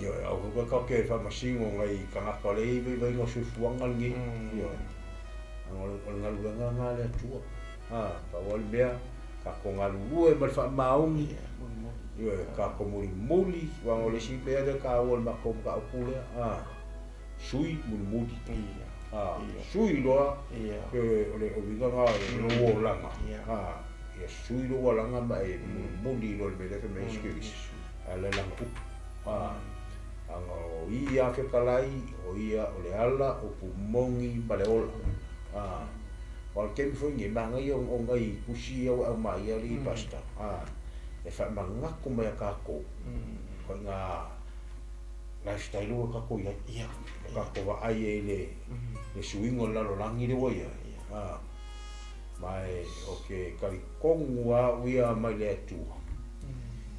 Ioe, aua foi tatou te faamasino nai tagata o lea e i ai vaivaiga o le soifuaga lenei, ioe. Leaga o le galuega lena a le Atua. Pau lava le mea, tatou galulue ma le faamaoni, ioe, tatou mulimuli, aua o le isi mea lea e taua i le matou mataupu lea, sui mulimuli. Sui loa, o le uiga lena o lou olaga, ia sui lou olaga ma e mulimuli loa i le mea lea e fai mai ai Iesu Keriso, ae le lana upu. Leaga o ia fetalai, o ia o le ala, upu moni ma le ola. Aua o le taimi foi lenei, manaia o nai tusi ia ua e aumaia alii pastor, e faamanatu mai ia tatou, ituaiga lifestyle ua tatou i ai. Ua tatou vaai ai i le suiga o le lalolagi lea ua i ai. Ma e o ke talitonu lava au ia mai le Atua,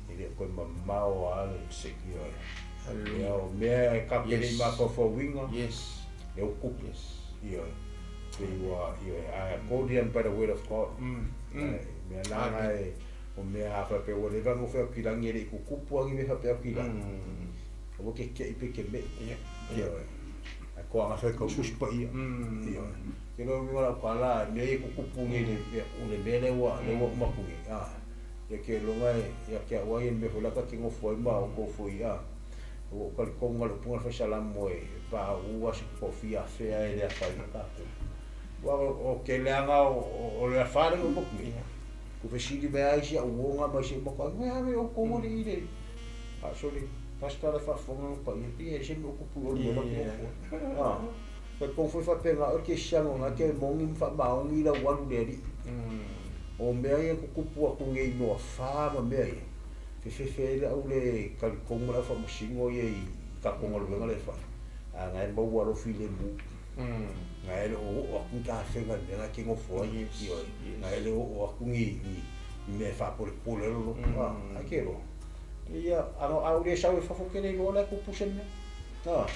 e le o toe mamao lava le ioe. Ia o mea e tatou te le i mafaufauina, lea ua tupu. Ioe. Pei ua, ioe, ae according by the word of God. Mea la na e, o mea a faapea ua leva ona nofo atu i lagi e le i tutupu lava ni mea faapea atu i lagi. Aua ke ke'i pe ke me'i. Ioe. Ae toaga fai tau Susi Paia. Ioe. Ke loa uiga o lau tala, mea ia e tutupu nei i le mea lea ua uma atu nei, ia ke iloga e ia te au ai le mea foi lea ta te nofo ai ma outou foi, ua ou talitonu lava i le upuga a le fai Salamo e pauu lava se toafia afea e le afaina tatou. Aua o ke leaga o le afa lea na uma atu nei. Ku fesili mai ai si au uoga ma isi uma ka ai ave o ko le ile. A sole pasta le faafofoga na paia pe e se mea o kupu i o le mea la ku ah. Ka kou foi faapena o ke siaga ga ke mogi ma faamaogi lau alu le alii. O mea ia kukupu atu nei noa fa ma mea ia. Fefefe ai le au le talitonu ma le au faamasino ia i tatou galuega lea e fai. A na e maua alofi le mu. Na e le o oo atu ni tafega i le mea na e te nofo ai. Ioe. Na e le o oo atu ni mea e faapolepole ai lou loto. A, ai ke loa. Ia, a ou le sau i fafo ke le iloa la e tupu se mea. A,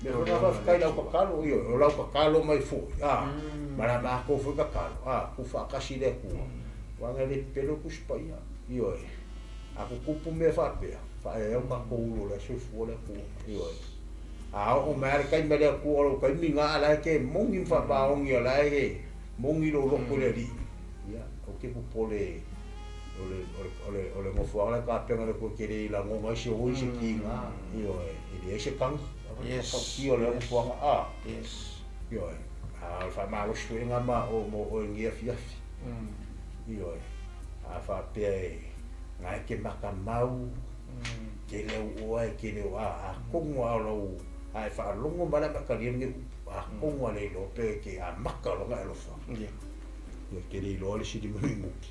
mea foi na faafetai i lau tatalo, ioe, o lau tatalo mai foi, a, ma la matou foi tatalo, a, tuufaatasi le Atua, aua na e le pepelo le Tusi Paia, ioe. A tutupu mea faapea, faaeaea o tatou ulo o la e soifua le Atua, ioe. A oo mai lava le taimi a le Atua o lou taimi lena a la e te moni ma faamaoni o la e moni lou loto i le Alii, ia, ou te popole o le, o le, o le nofoaga la e tapena le Atua e te le lagona ai se oi se kiga, ioe, e leai se tagi. Yes. O lea nofoaga, a. Yes. Ioe. A o le faamalosi foi lena ma o mo oe i lenei afiafi. Ioe. A faapea e na e te matamau, tele au oa e tele o a, atonu lava o lau, a e faalogo mai la ma e talia lenei upu, atonu lava le iloa pe te amata loa ona e alofa. Yeah. Ia te le iloa le isi 5 minute.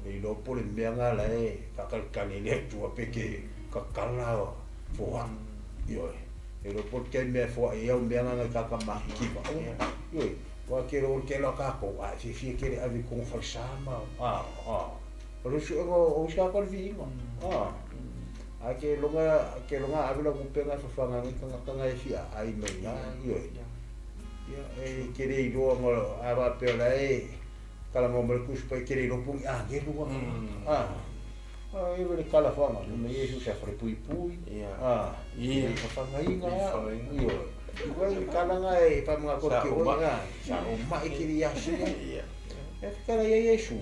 Le iloa po o le mea lena la e faatalitali ai le Atua pe te tatala foai. Ioe. Le iloa po o le taimi e foai ai au mea na nai tagata matitiva. Ioe. Aua tele o le tele o tatou a e fiafia tele e ave i totonu o falesa ma a a o le suega o isi tagata o le viiga. A ae ke loga ave lau tupe na e fafaga ai tagata na e fia aai mai ina. Ioe. Ia e te le iloa a faapea o la e talanoa mai le Tusi Paia e te le iloa po o ni agelu a a e le tala faga mai Iesu sa falepuipui a e fafagaina ioe. Ua le tala na e faamanatu atu ke oe a sa o mai ke le iasia. E tala ia Iesu.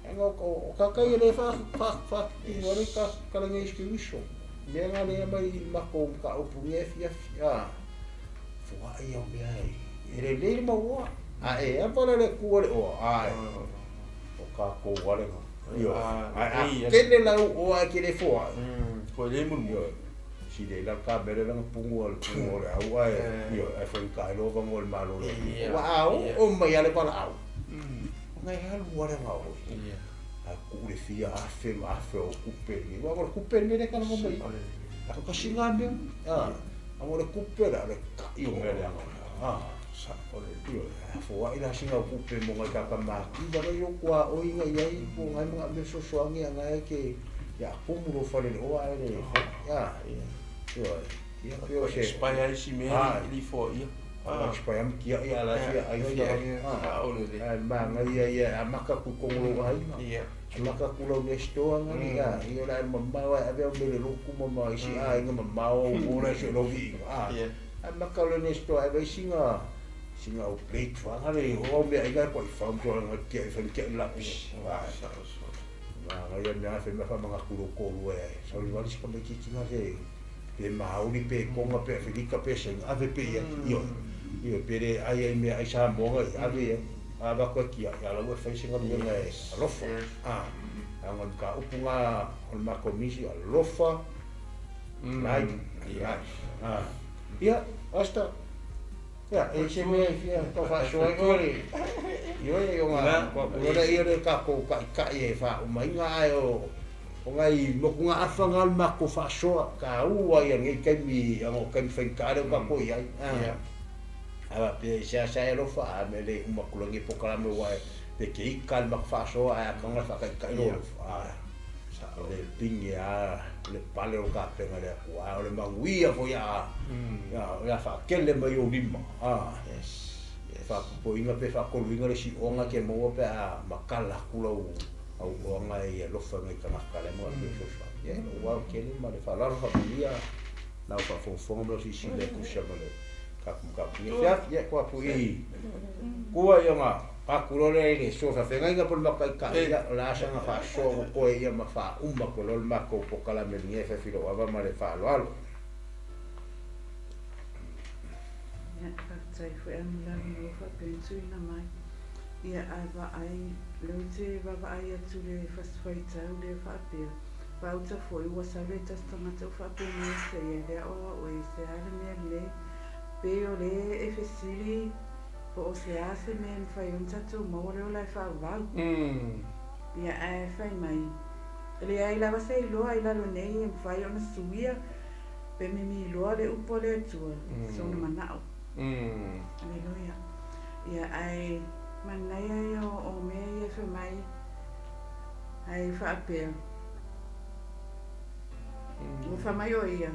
E o kaka ia le fa fa fa tino le ka kala ngai ski uiso. Mea nga le mai i makou ka upu nge afiafi a. Fuaʻi au mea e. E lelei le mau oa. A e apa la le Atua le oa, ae. O kākou wale nga. Ioe. Ae a tele lau oa e ke le foaʻi. Koe le mulu. Ioe. Si le la ka mele langa pungu o le pungu o le au ae. Ioe. Ae fai ka elo vango le malo le. Ua a o mai ale pala au. O ngai halu wale nga oi. A ku le fia afe ma afe o kupe ni. Ua o le kupe ni le kana mai. A ka singa mea. A. A o le kupe la le ka i o mele anga. A. Sa o le. Ioe. A foaʻi la singa o kupe mo ngai kaka maki va yo kwa o inga iai po ngai mga me sosoangi anga e ke ya kumu lo fale le oa ele. Ya. Ioe. Ia pe o se Expire ai si mea li fo ia. Ah, expire am kia ia la fia ai fia. Ah, o le le. Ai ma ngai ia ia a maka ku kongolo ai. Ia. A maka ku lau nesto anga ni a ia la ma ma wa ave o mele loku ma ma isi a inga ma ma o o la se lo vi. Ah. Ia. A maka le nesto ai vai singa singa o plate fa le o me ai ga ko i fa mo nga kia i fa kia lapis. Ah. Sa o so. Ma ngai ia mea fe mea fa manga ku lo ko lu e. Sa li wali sika me ki nga se pe Maori pe Konga pe Afrika pe senga ave pe ia. Ioe. Ioe pe le ai ai mea ai Samoa ngai ave ia. A va koe kia ia lau e fai singa luenga e alofa. A. A ngā ka upu ngā o le mako misi alofa. Like. Yes. A. Ia, asta. Ia, e se mea i fia tau faasoa ai oe. Ioe, o ngā, kua kulona ia le kākou kai kai e wha umainga ai o o ngai moku ngā awha ngā le mako faasoa, ka ua ia ngei kaimi, ango kaimi whaikare o kākou i ai. Ia. A pe se asa e alofa, a me le umakulangi po kalame wae, pe ke ika le mako faasoa, ai a kanga whakai kai lo alofa. A, Sa o le pingi a, le pale o ka penga le aku, a o le manguia fo ia, ia, ia whakele mai o lima. A, Yes. Yes. whakupoinga pe whakoluinga le si onga ke maua pe a makala kula u au oanga e alofa ngai tangata le moa pe sofa. Ia, ua o kele ma le whalaro whakulia, nau whafonfonga mo si si le kusia ma le kaku kaku. Ia fia, ia kua pu i. Kua ia ngā, ka kurore i le sofa whenga inga pole makai ka ia, o la asanga whasoa ko koe ia ma wha uma ko lol mako po kala me linge whawhiro awa ma le whaaloalo. Ia, faafetai foi amulau mo faapea tuuina mai. Ia ae vaai, lea ou te vaavaai atu i le fasi faitau lea faapea, faauta foi ua sau le tasi tagata ua faapea mai ia te ia, le aoao oe, se a le mea lelei, pei o le e fesili po o se a se mea e mafai ai ona tatou maua le ola e faavavau. Ia ae fai mai, e leai lava se iloa i lalo nei e mafai ona suia pe mimi loa le upu a le Atua, sona manao. Aleluia. Ia ae manaia ia o mea ia fai mai ae faapea. Ua fai mai o ia,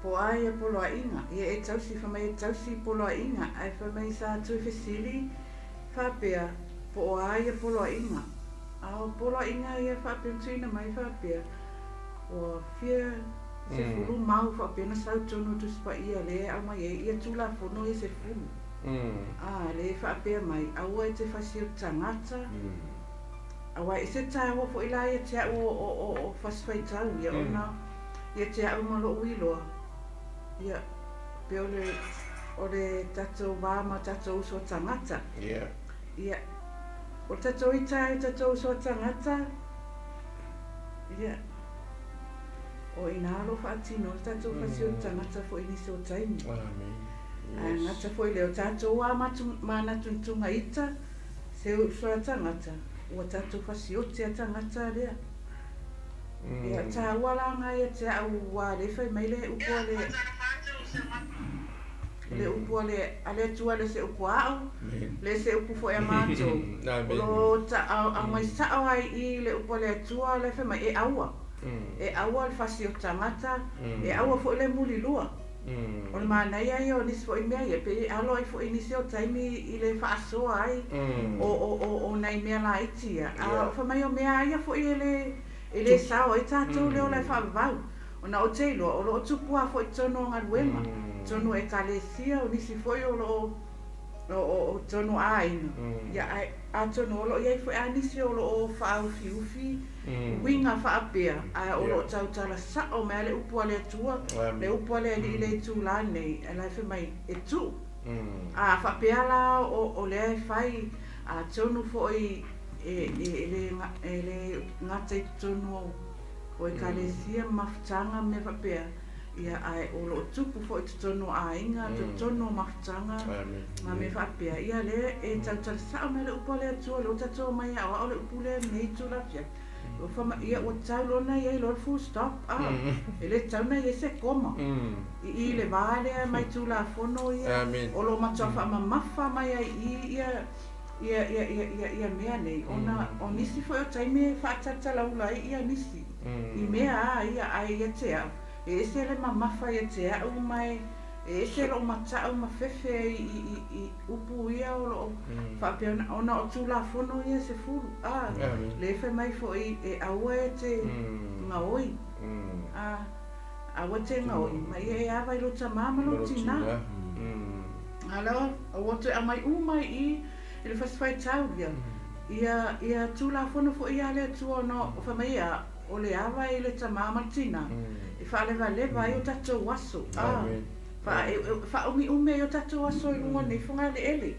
po a ia poloaiga, ia e tausi, fai mai e tausi poloaiga, ae fai mai sa toe fesili faapea, po o a ia poloaiga. A o poloaiga ia faapea na tuuina mai faapea, ua fia sefulu mau faapea na sau tonu o Tusi Paia lea e aumai ai ia Tulafono ia sefulu. A, lea e faapea mai, aua e te fasi o tagata, aua e ese tāua foi la ia te au o fasi faitau ia, ona ia te au ma lou iloa, ia, pe o le tatou va ma tatou uso a tagata. Ia, o le tatou ita ai o tatou uso a tagata, ia, o ina lo faatino le tatou fasi o tagata foi nisi o taimi. Ae gata foi lea o tatou a manatunatuga ita se uso a tagata, ua tatou fasioti a tagata lea. Ia, tāua la ngā ia te au ua le fai mai le upu a le le upu a le a le Atua le se upu a'u, le se upu foi a mātou. O lo ta au mai sao ai i le upu a le Atua le fai mai e aua. E aua le fasi o tagata, e aua foi le mulilua. O le manaia ia o nisi foi mea ia, pe i alo ai foi nisi o taimi i le faasoa ai o nai mea laiti ia. A o fai mai o mea ia foi e le sao ai tatou le ola e faavavau. Ona o te iloa, o loo tupu a foi tonu o galuega, tonu ekalesia o nisi foi o loo o tonu aiga. Ia ae atonu o loo iai foi a nisi o loo faaufiufi uiga faapea, ae o loo tautala sao mai le upu a le Atua, le upu a le Alii le itulā nei, e la e fai mai e tuu. A faapea la o lea e fai a tonu foi e le gata i totonu o ekalesia ma mafutaga mea faapea, ia ae o loo tupu foi totonu o aiga, totonu o mafutaga ma mea faapea, ia lea e tautala sao mai le upu a le Atua, le o tatou mai aoao le upu lea nei itula afiafi. Ia ua tau lona iai loa le full stop, a e le tau na iai se koma i le vā lea mai Tulafono ia o lo matua faamamafa mai ai i ia ia ia ia ia ia mea nei, ona o nisi foi o taimi e faatalatalaula ai ia nisi i mea a ia, ae ia te au e ese le mamafa ia te au mai e ese lou mata'u ma fefe i upu ia o loo faapea ona o Tulafono ia 10 a le fai mai foi e aua e te gaoi, a aua te gaoi ma ia e ava i lo tamā ma lo tinā. Alo aua toe aumai uma i le fasi faitau ia ia ia Tulafono foi ia le Atua, ona o fai mai ia o le ava i le tamā ma le tinā e faalevaleva ai o tatou aso, a faaumiumi ai o tatou aso i luga nei fogaeleele.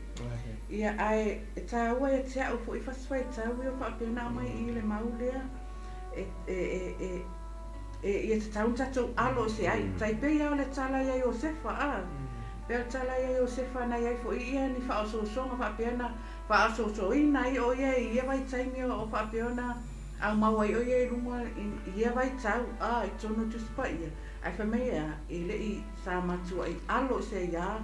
Ia ae e tāua ia te au foi fasi faitau ia faapea na aumai i le mau lea e e e e ia tatau ona tatou alo se ai tai pei o le tala ia Iosefa, a pe le tala ia Iosefa na iai foi ia ni faaosoosoga faapea na faaosoosoina ai o ia i ia vaitaimi o faapea ona aumau ai o ia i luga i ia vaitau a i tonu o Tusi Paia, ae fai mai ea e lei sa matuai alo se ia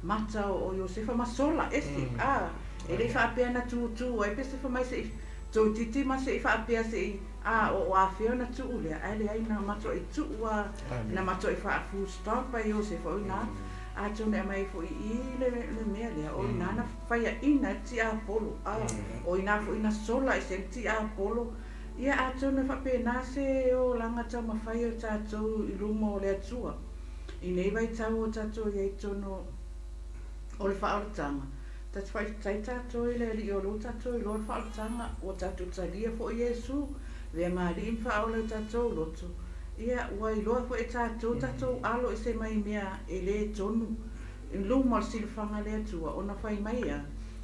mata o Iosefa ma sola ese, a e lei faapea na tutū ai pe se fai mai se toititi ma se i faapea se i a o afea na tuu lea, ae leai na matuai tuu a na matuai faa-full stop ai Iosefa o ina atonu e aumai foi i le mea lea o ina na faiaina le tiapolo, a o ina foi na sola ese le tiapolo. Ia atonu e faapena se olaga taumafai o tatou i luma o le Atua i nei vaitau o tatou iai tonu o le faaolataga. Tatou faafetai tatou i le Alii o loo tatou iloa le faaolataga, ua tatou talia foi Iesu vea ma alii ma faaola i tatou loto. Ia ua iloa foi e tatou tatou alo ese mai mea e lē tonu i luma o le silafaga a le Atua, ona fai mai ia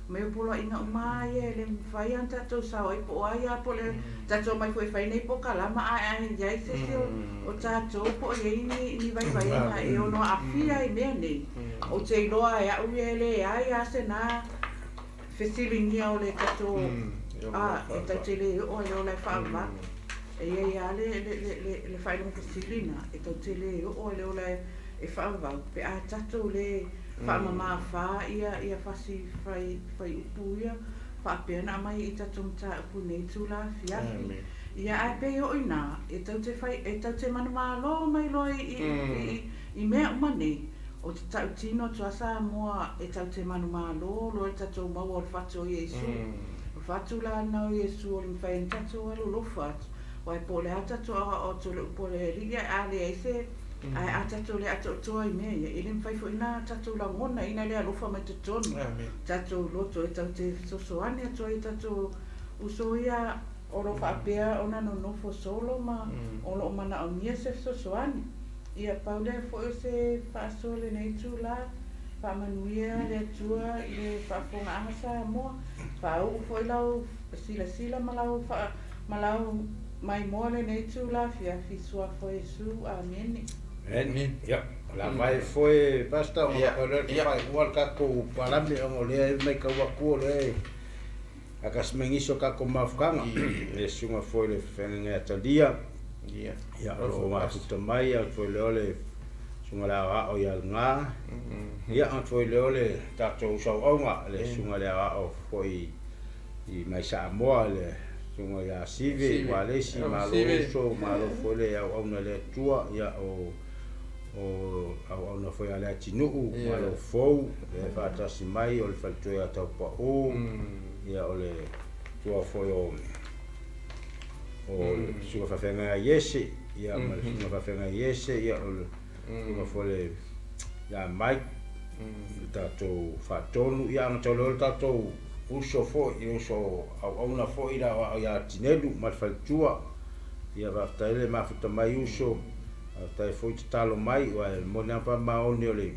Mai o poloaiga uma lava ia e le mafai lava ona tatou sao ai po o ai lava po o le tatou omai foi e fai nei polokalama ae a i ai se isi o tatou po o i ai ni vaivaiga e ono aafia i mea nei, ou te iloa e au ia e leai lava se na fesiligia o le tatou a e tatou te le oo i le ola e faavavau. E i ai lava le faailoga fesili lena, e tatou te le oo i le ola e faavavau pe a tatou le faamama fa ia fasi faiupu ia faapea ona aumai i tatou mataupu i nei itula afiafi. Ia ae pei o i ina e tatou te fai e tatou te manumalo mai loa i mea uma nei, o te tautino atu lava Samoa e tatou te manumalo loa i le tatou maua o le fatu o Iesu. O le fatu la lena o Iesu o le mafai ai ona tatou alolofa atu, aua po o le a tatou aoao atu o le upu a le Alii ae a leai se ae a tatou le atoatoa i mea ia, e le mafai foi ona tatou lagonaina le alofa mai totonu tatou loto e tatou te fesoasoani atu ai i tatou uso ia o lo o faapea ona nonofo solo ma o lo o manaomia se fesoasoani. Ia pau lea foi o se faasoa i lenei itula, faamanuia le Atua i le faafofogaaga Samoa, faauu foi lau silasila ma lau ma lau maimoa lenei itula afiafi i Suafa o Iesu. Amene. Amen. Ia, o le a vae foi, Pastor, ona o lea e faaiua le tatou palame ona o lea e matau atu o lea e akasi mai nisi o tatou mafutaga, le susuga foi i le feagaiga ia Talia, ia o lo o mafuta mai, a foi lea o le susuga i le aoao ia Lena, ia ona foi lea o le tatou sauauga, le susuga i le aoao foi i mai Samoa, le susuga ia Sive, Ualesi, malo uso, malo foi le auauna i le Atua, ia o auauna foi a le atinuu, malo fou, le faatasi mai o le faletua ia Taupau, ia o le tua foi o le susuga faafeagai a Iese, ia ma le susuga faafeagai a Iese, ia o le susuga foi le ia Mike, le tatou faatonu, ia ona tau lea o le tatou uso foi, le uso auauna foi le aoao ia Tinelu ma le faletua. Ia faafetai le mafuta mai uso, faafetai foi tatalo mai, aua e moni lava faamaoni o le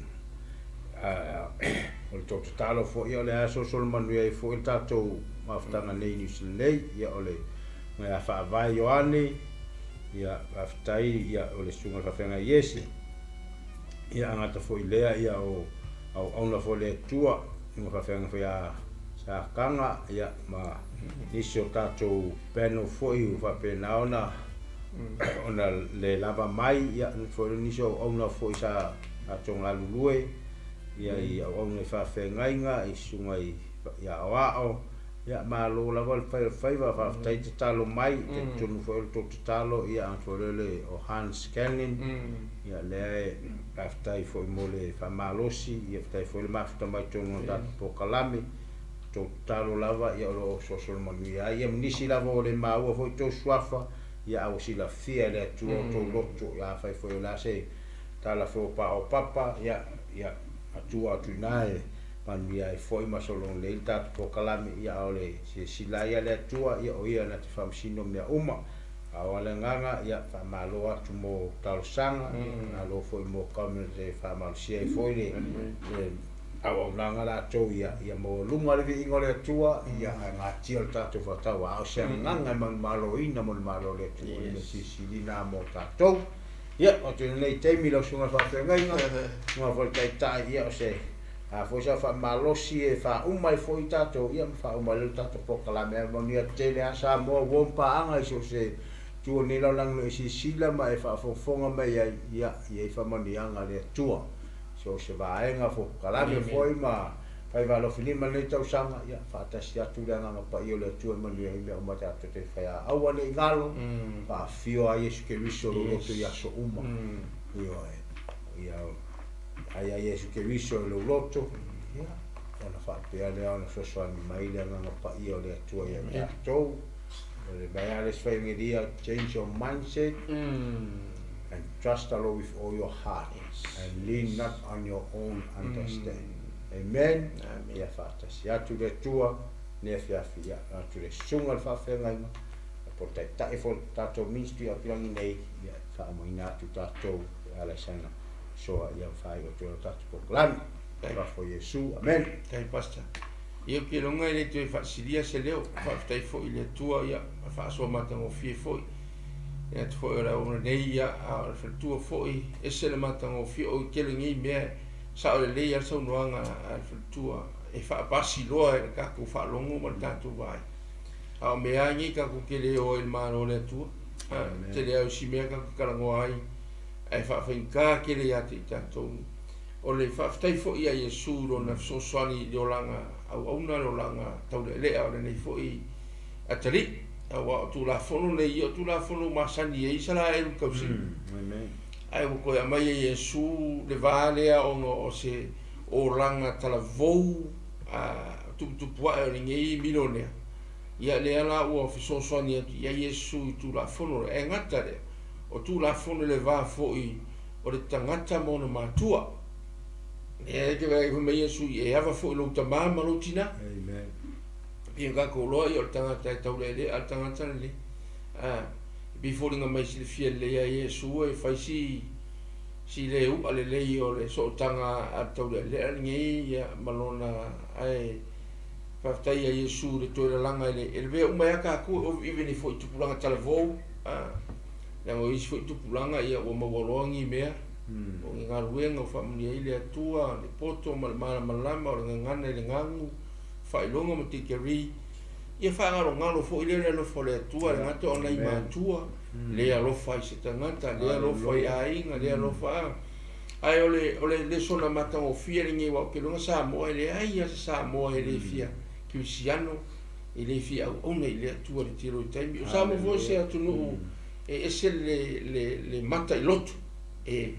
o le tou tatalo foi, ia o lea lava solosolo manuia ai foi le tatou mafutaga nei i Niu Sila nei, ia o le ia Faavae Ioane, ia faafetai ia o le susuga i le faafeagai Iese, ia agata foi lea ia o auauna foi le Atua, susuga faafeagai foi ia Sakaga, ia ma nisi o tatou panel foi ua faapena ona le lava mai, ia foi nisi o auauna foi sa tatou galulue, ia i auauna i faafeagaiga, i susuga i aoao, ia malo lava le fai o le faiva, faafetai tatalo mai, talitonu foi o le tou tatalo, ia foi le o Hans Cannon, ia lea e faafetai foi mo le faamalosi, ia faafetai foi le mafuta mai totonu o le tatou polokalame, tou tatalo lava, ia o lo o solosolo manuia ai, ia ma nisi lava o le maua foi tou suafa, ia a ua silafia e le Atua o tou loto, ia afai foi o le a se tala foi o paopapa, ia atua atu i ina e manuia ai foi ma sologo lelei le tatou polokalame, ia a o le silasila ai a le Atua, ia o ia na te faamasino mea uma. A o le agaga, ia faamalo atu mo talosaga, malo foi mo kaunate faamalosia ai foi le auaunaga latou, ia maualuga le viiga o le Atua, ia ae gatia le tatou faatau, a o se agaga e manumaloina mo le malo o le Atua, le mea silisili lena mo tatou. Ia, o te lenei taimi lau susuga i le faafeagaiga, susuga foi i le taitai, ia o se a foi sa faamalosi e faauma ai foi tatou, ia ma faauma ai le tatou polokalame. Ae manuia tele lava Samoa ua paaga i so o se itu o lenei lalolagi e silasila ma e faafogafoga mai ai, ia i ai faamanuiaga a le Atua. So o se vaega polokalame foi ma faiva alofilima lenei tausaga, ia faatasi atu le agaga paia o le Atua e manuia ai mea uma tatou te fai a aua ne i galo, faafio a Iesu Keriso o lou loto i aso uma. Ioe, ia ai a Iesu Keriso i lou loto, ia ona faapea lea ona fesoasoani mai le agaga paia o le Atua ia tatou. O le mai lava le isi faiagelia, change your mindset and trust the Lord with all your heart and lean not on your own understanding. Amen. Ia faatasi atu le Atua nei afiafi, ia atu le susuga i le faafeagaiga, po o le taitai foi o le tatou ministry o Apilangi nei, ia faaumaina atu tatou e ala i sana soa ia mafai o atu ai le tatou polokalame. Fafo Iesu. Amen. Thank you, Pastor. Ia ou te iloga e le toe faasilia se leo, faafetai foi i le Atua, ia faasoa matagofie foi. E atu foi o le auauna nei, ia, a o le faletua foi, ese le matagofie, oi tele nei mea, sao lelei lava le saunoaga a le faletua, e faapasi loa e le tatou faalogo ma le tatou vaai. A o mea lava nei tatou te le o ai i le Malo o le Atua. A, tele lava o isi mea tatou te talanoa ai, ae faafaigata tele ia te i tatou. O le faafetai foi ia Iesu i Lona fesoasoani i le olaga auauna, le olaga taulealea o lenei foi atalii, aua o Tulafono nei ia o Tulafono masani ai Isaraelu i le tausiga. Ae ua toe aumai e Iesu le va lea ona o se olaga talavou a tuputupu ae o lenei milionea, ia lea la ua fesoasoani atu i ai Iesu i Tulafono lea. Ae gata lea, o Tulafono i le va foi o le tagata ma ona matua. Lea e te vaai fai mai Iesu e ava foi lou tamā ma lou tinā. Amen. Pei ona tatou iloa ia o le tagata e taulealea a le tagata lenei. A, e pei foliga mai silafia lelei a Iesu e fai si si le u'a lelei o le sootaga a le taulealea lenei ia ma lona ae faafetai ia Iesu i le toe lalaga i le e lavea uma ai a tatou even if foi i tupulaga talavou a Leaga o isi foi tupulaga ia ua maua loa ni mea, o ni galuega ua faamanuia ai le Atua, le poto ma le malamalama, o le gagana i le gagu, faailoga ma tikeri, ia faagalogalo foi lea le alofa o le Atua, le gata o nai matua, le alofa i se tagata, le alofa i aiga, le alofa a. Ae o le, o le lesona matagofie lenei aua ou te iloa Samoa e leai lava se Samoa e le fia kerisiano, e le fia auauna i le Atua i le tele o taimi. O Samoa foi o se atunuu e ese le, le, le mata i lotu, e,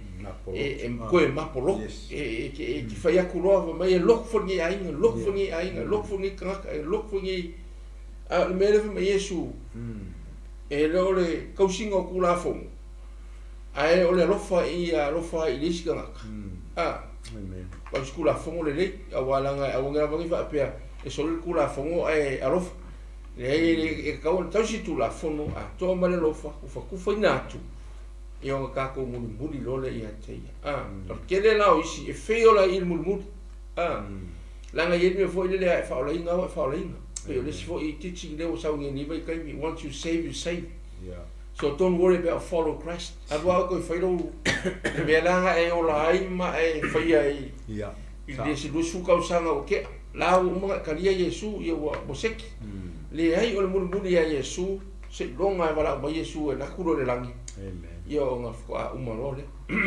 e, e toe mapo lotu. E, e, e te fai atu loa, fai mai e lotu foi lenei aiga, lotu foi lenei aiga, lotu foi lenei tagata, e lotu foi lenei... A o le mea lea fai mai Iesu, e le o le tausiga o Tulafono, ae o le alofa ia alofa ai i le isi tagata. A, tausi Tulafono lelei, aua leaga aua ne lava ne i faapea e soli le Tulafono ae alofa. Leai, e tatau ona tausi Tulafono atoa ma le alofa, tufatufaina atu, ia ona tatou mulimuli loa lea ia te ia. A, o le tele la o isi e fail ai i le mulimuli. A, leaga e i ai le mea foi lele a e faaolaina au, e faaolaina. Pei o le isi foi teaching lea ua sau nei i lenei vaitaimi, once you save, you save. So don't worry about follow Christ. Alu lava oe toe fai lou le mea la na e ola ai ma e faia ai i le se 20 tausaga ua tea. La ua uma ona e talia Iesu, ia ua ua seki. Leai o le mulimuli ia Iesu, seiloga e valaau mai Iesu e alu atu loa i le lagi. Ia ona faatoa uma loa lea.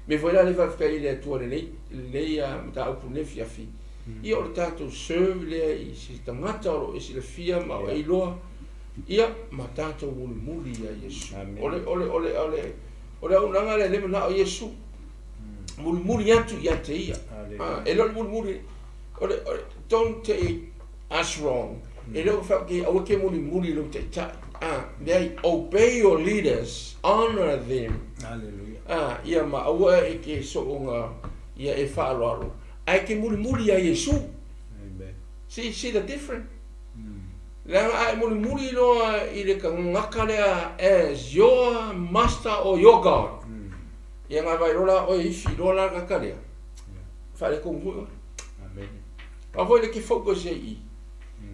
Mea foi la lea faafetai i le Atua i lenei lenei mataupu i lenei afiafi. Ia o le tatou serve lea i se tagata o lo o e silafia ma o e iloa Ia, ma tatou mulimuli ia Iesu. O le, o le, o le, o le, o le auaunaga lea lea manao Iesu. Mulimuli atu ia te ia. Ah, e le o le mulimuli, o le, o le, don't take us wrong. E le o faapea aua ke mulimuli i lou taitai. Ah, leai, obey your leaders, honor them. Hallelujah. Ah, ia ma aua e ke soonga ia e faaaloalo, ae ke mulimuli ia Iesu. Amen. See, see the difference? Leaga a e mulimuli loa i le tagata lea as your master or your God, ia na vaai loa la oe ifi loa la le tagata lea, faaletonu foi oe. A foi le ke focus ai i i.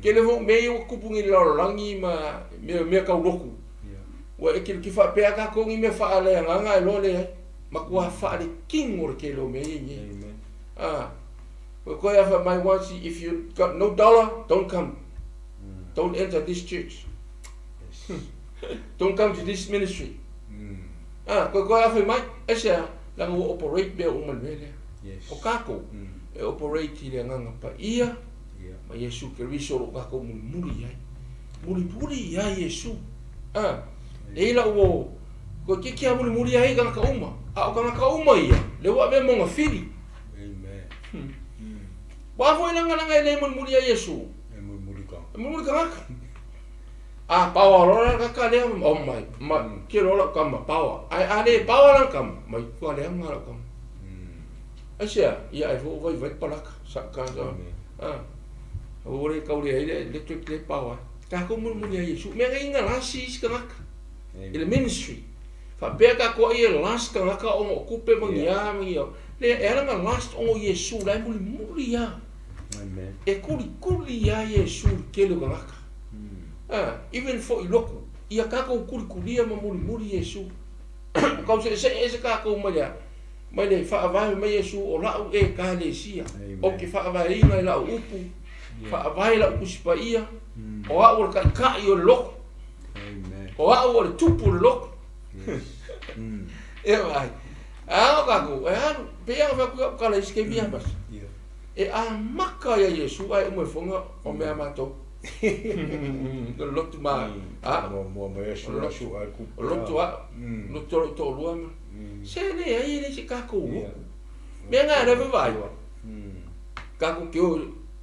Tele foi mea ia ua tupu nei i le lalolagi ma mea, mea tau lotu. Ua e ke faapea tatou ni mea faaleagaga e loa leai. Matua faaletino le tele o mea ia i nei. Ah. Ua toe afa mai once if you got no dollar don't come don't enter this church don't come to this ministry ah koe koe afa mai aisea leaga ua operate mea uma i le mea lea o tatou e operate i le agaga paia ma Iesu Keriso o lo o tatou mulimuli i ai mulimuli i ai Iesu ah e i lau o koe kiki a mulimuli ai tagata uma a o tagata uma ia lea ua avea ma ona fili Amen. Ua foi lagalaga e le mulimuli ai Iesu. E mulimuli tagata. E mulimuli tagata. A paoa loa la tagata lea, oh mai, ma, ke loa lau tama, paoa. Ae a le paoa lana tama, mai tua leaga lau tama. Aisea? Ia ai foi ua vaivai le palaka, sa, ka, sa, a. Ua le tau leai le electric lea e paoa ai. Tatou mulimuli ai Iesu. Mea nei ina lasi isi tagata i le ministry. Faapea tatou ai e last tagata ona o tupe ma ni a ma ni a. Lea e ala ona last ona o Iesu la e mulimuli lava. Amen. E kulikuli ia Iesu i le tele o tagata. A, even foi lotu, ia tatou kulikulia ma mulimuli Iesu. Ua tau seesee ese tatou mai le a? Mai le faavae mai Iesu o la'u Ekalesia. Ou te faavaeina i la'u upu, faavae la'u Tusi Paia, o a'u o le taitai o le lotu. O a'u o le tupu o le lotu. E vaai. A o tatou, e alu, pei lava ona fai atu lau tala i isi taimi a Pasi. E amata ia Iesu ae uma ifoga o mea a matou. O le lotu ma a. Muamua mai asu asu a kupu. O lotu a, lotu o lou toalua ma. Se leai e leai se tatou lotu. Mea na lea vaai. Tatou te o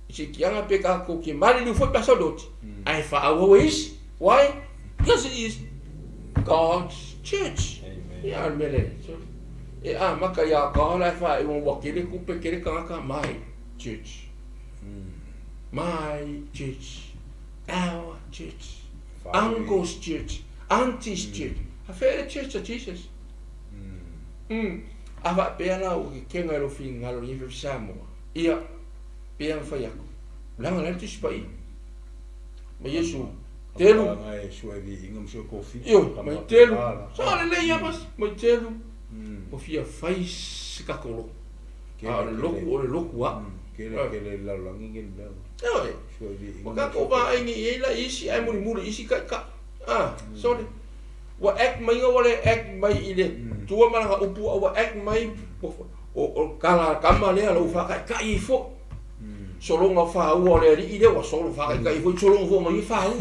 i se tiaga pe tatou te maliliu foi pe a sau le oti. Ae faaauau e isi. Why? Because it is God's church. Ia o le mea lea. E amata ia God ae faaiuga ua tele tupe tele tagata my church. My church. Our church. Uncle's church. Auntie's church. A fea le church a Jesus? A faapea la ua kekega i lou finagalo i FF Samoa, ia, pei ona fai atu, leaga la le Tusi Paia. Ma Iesu, telu. Ioe, mai telu. Sa lelei lava basi, mai telu. Ua fia fai se tatou lotu. A o le lotu, o le lotu lava. Ioe, ua tatou vaai nei i ai la isi ae mulimuli isi taitai. Ah, sorry. Ua act mai ua le act mai i le tua ma lana upu a ua act mai o tala a tama lea ua faataitai ai foi. Sologa faaua o le alii lea ua solo faataitai foi sologa foi ma ia faaua.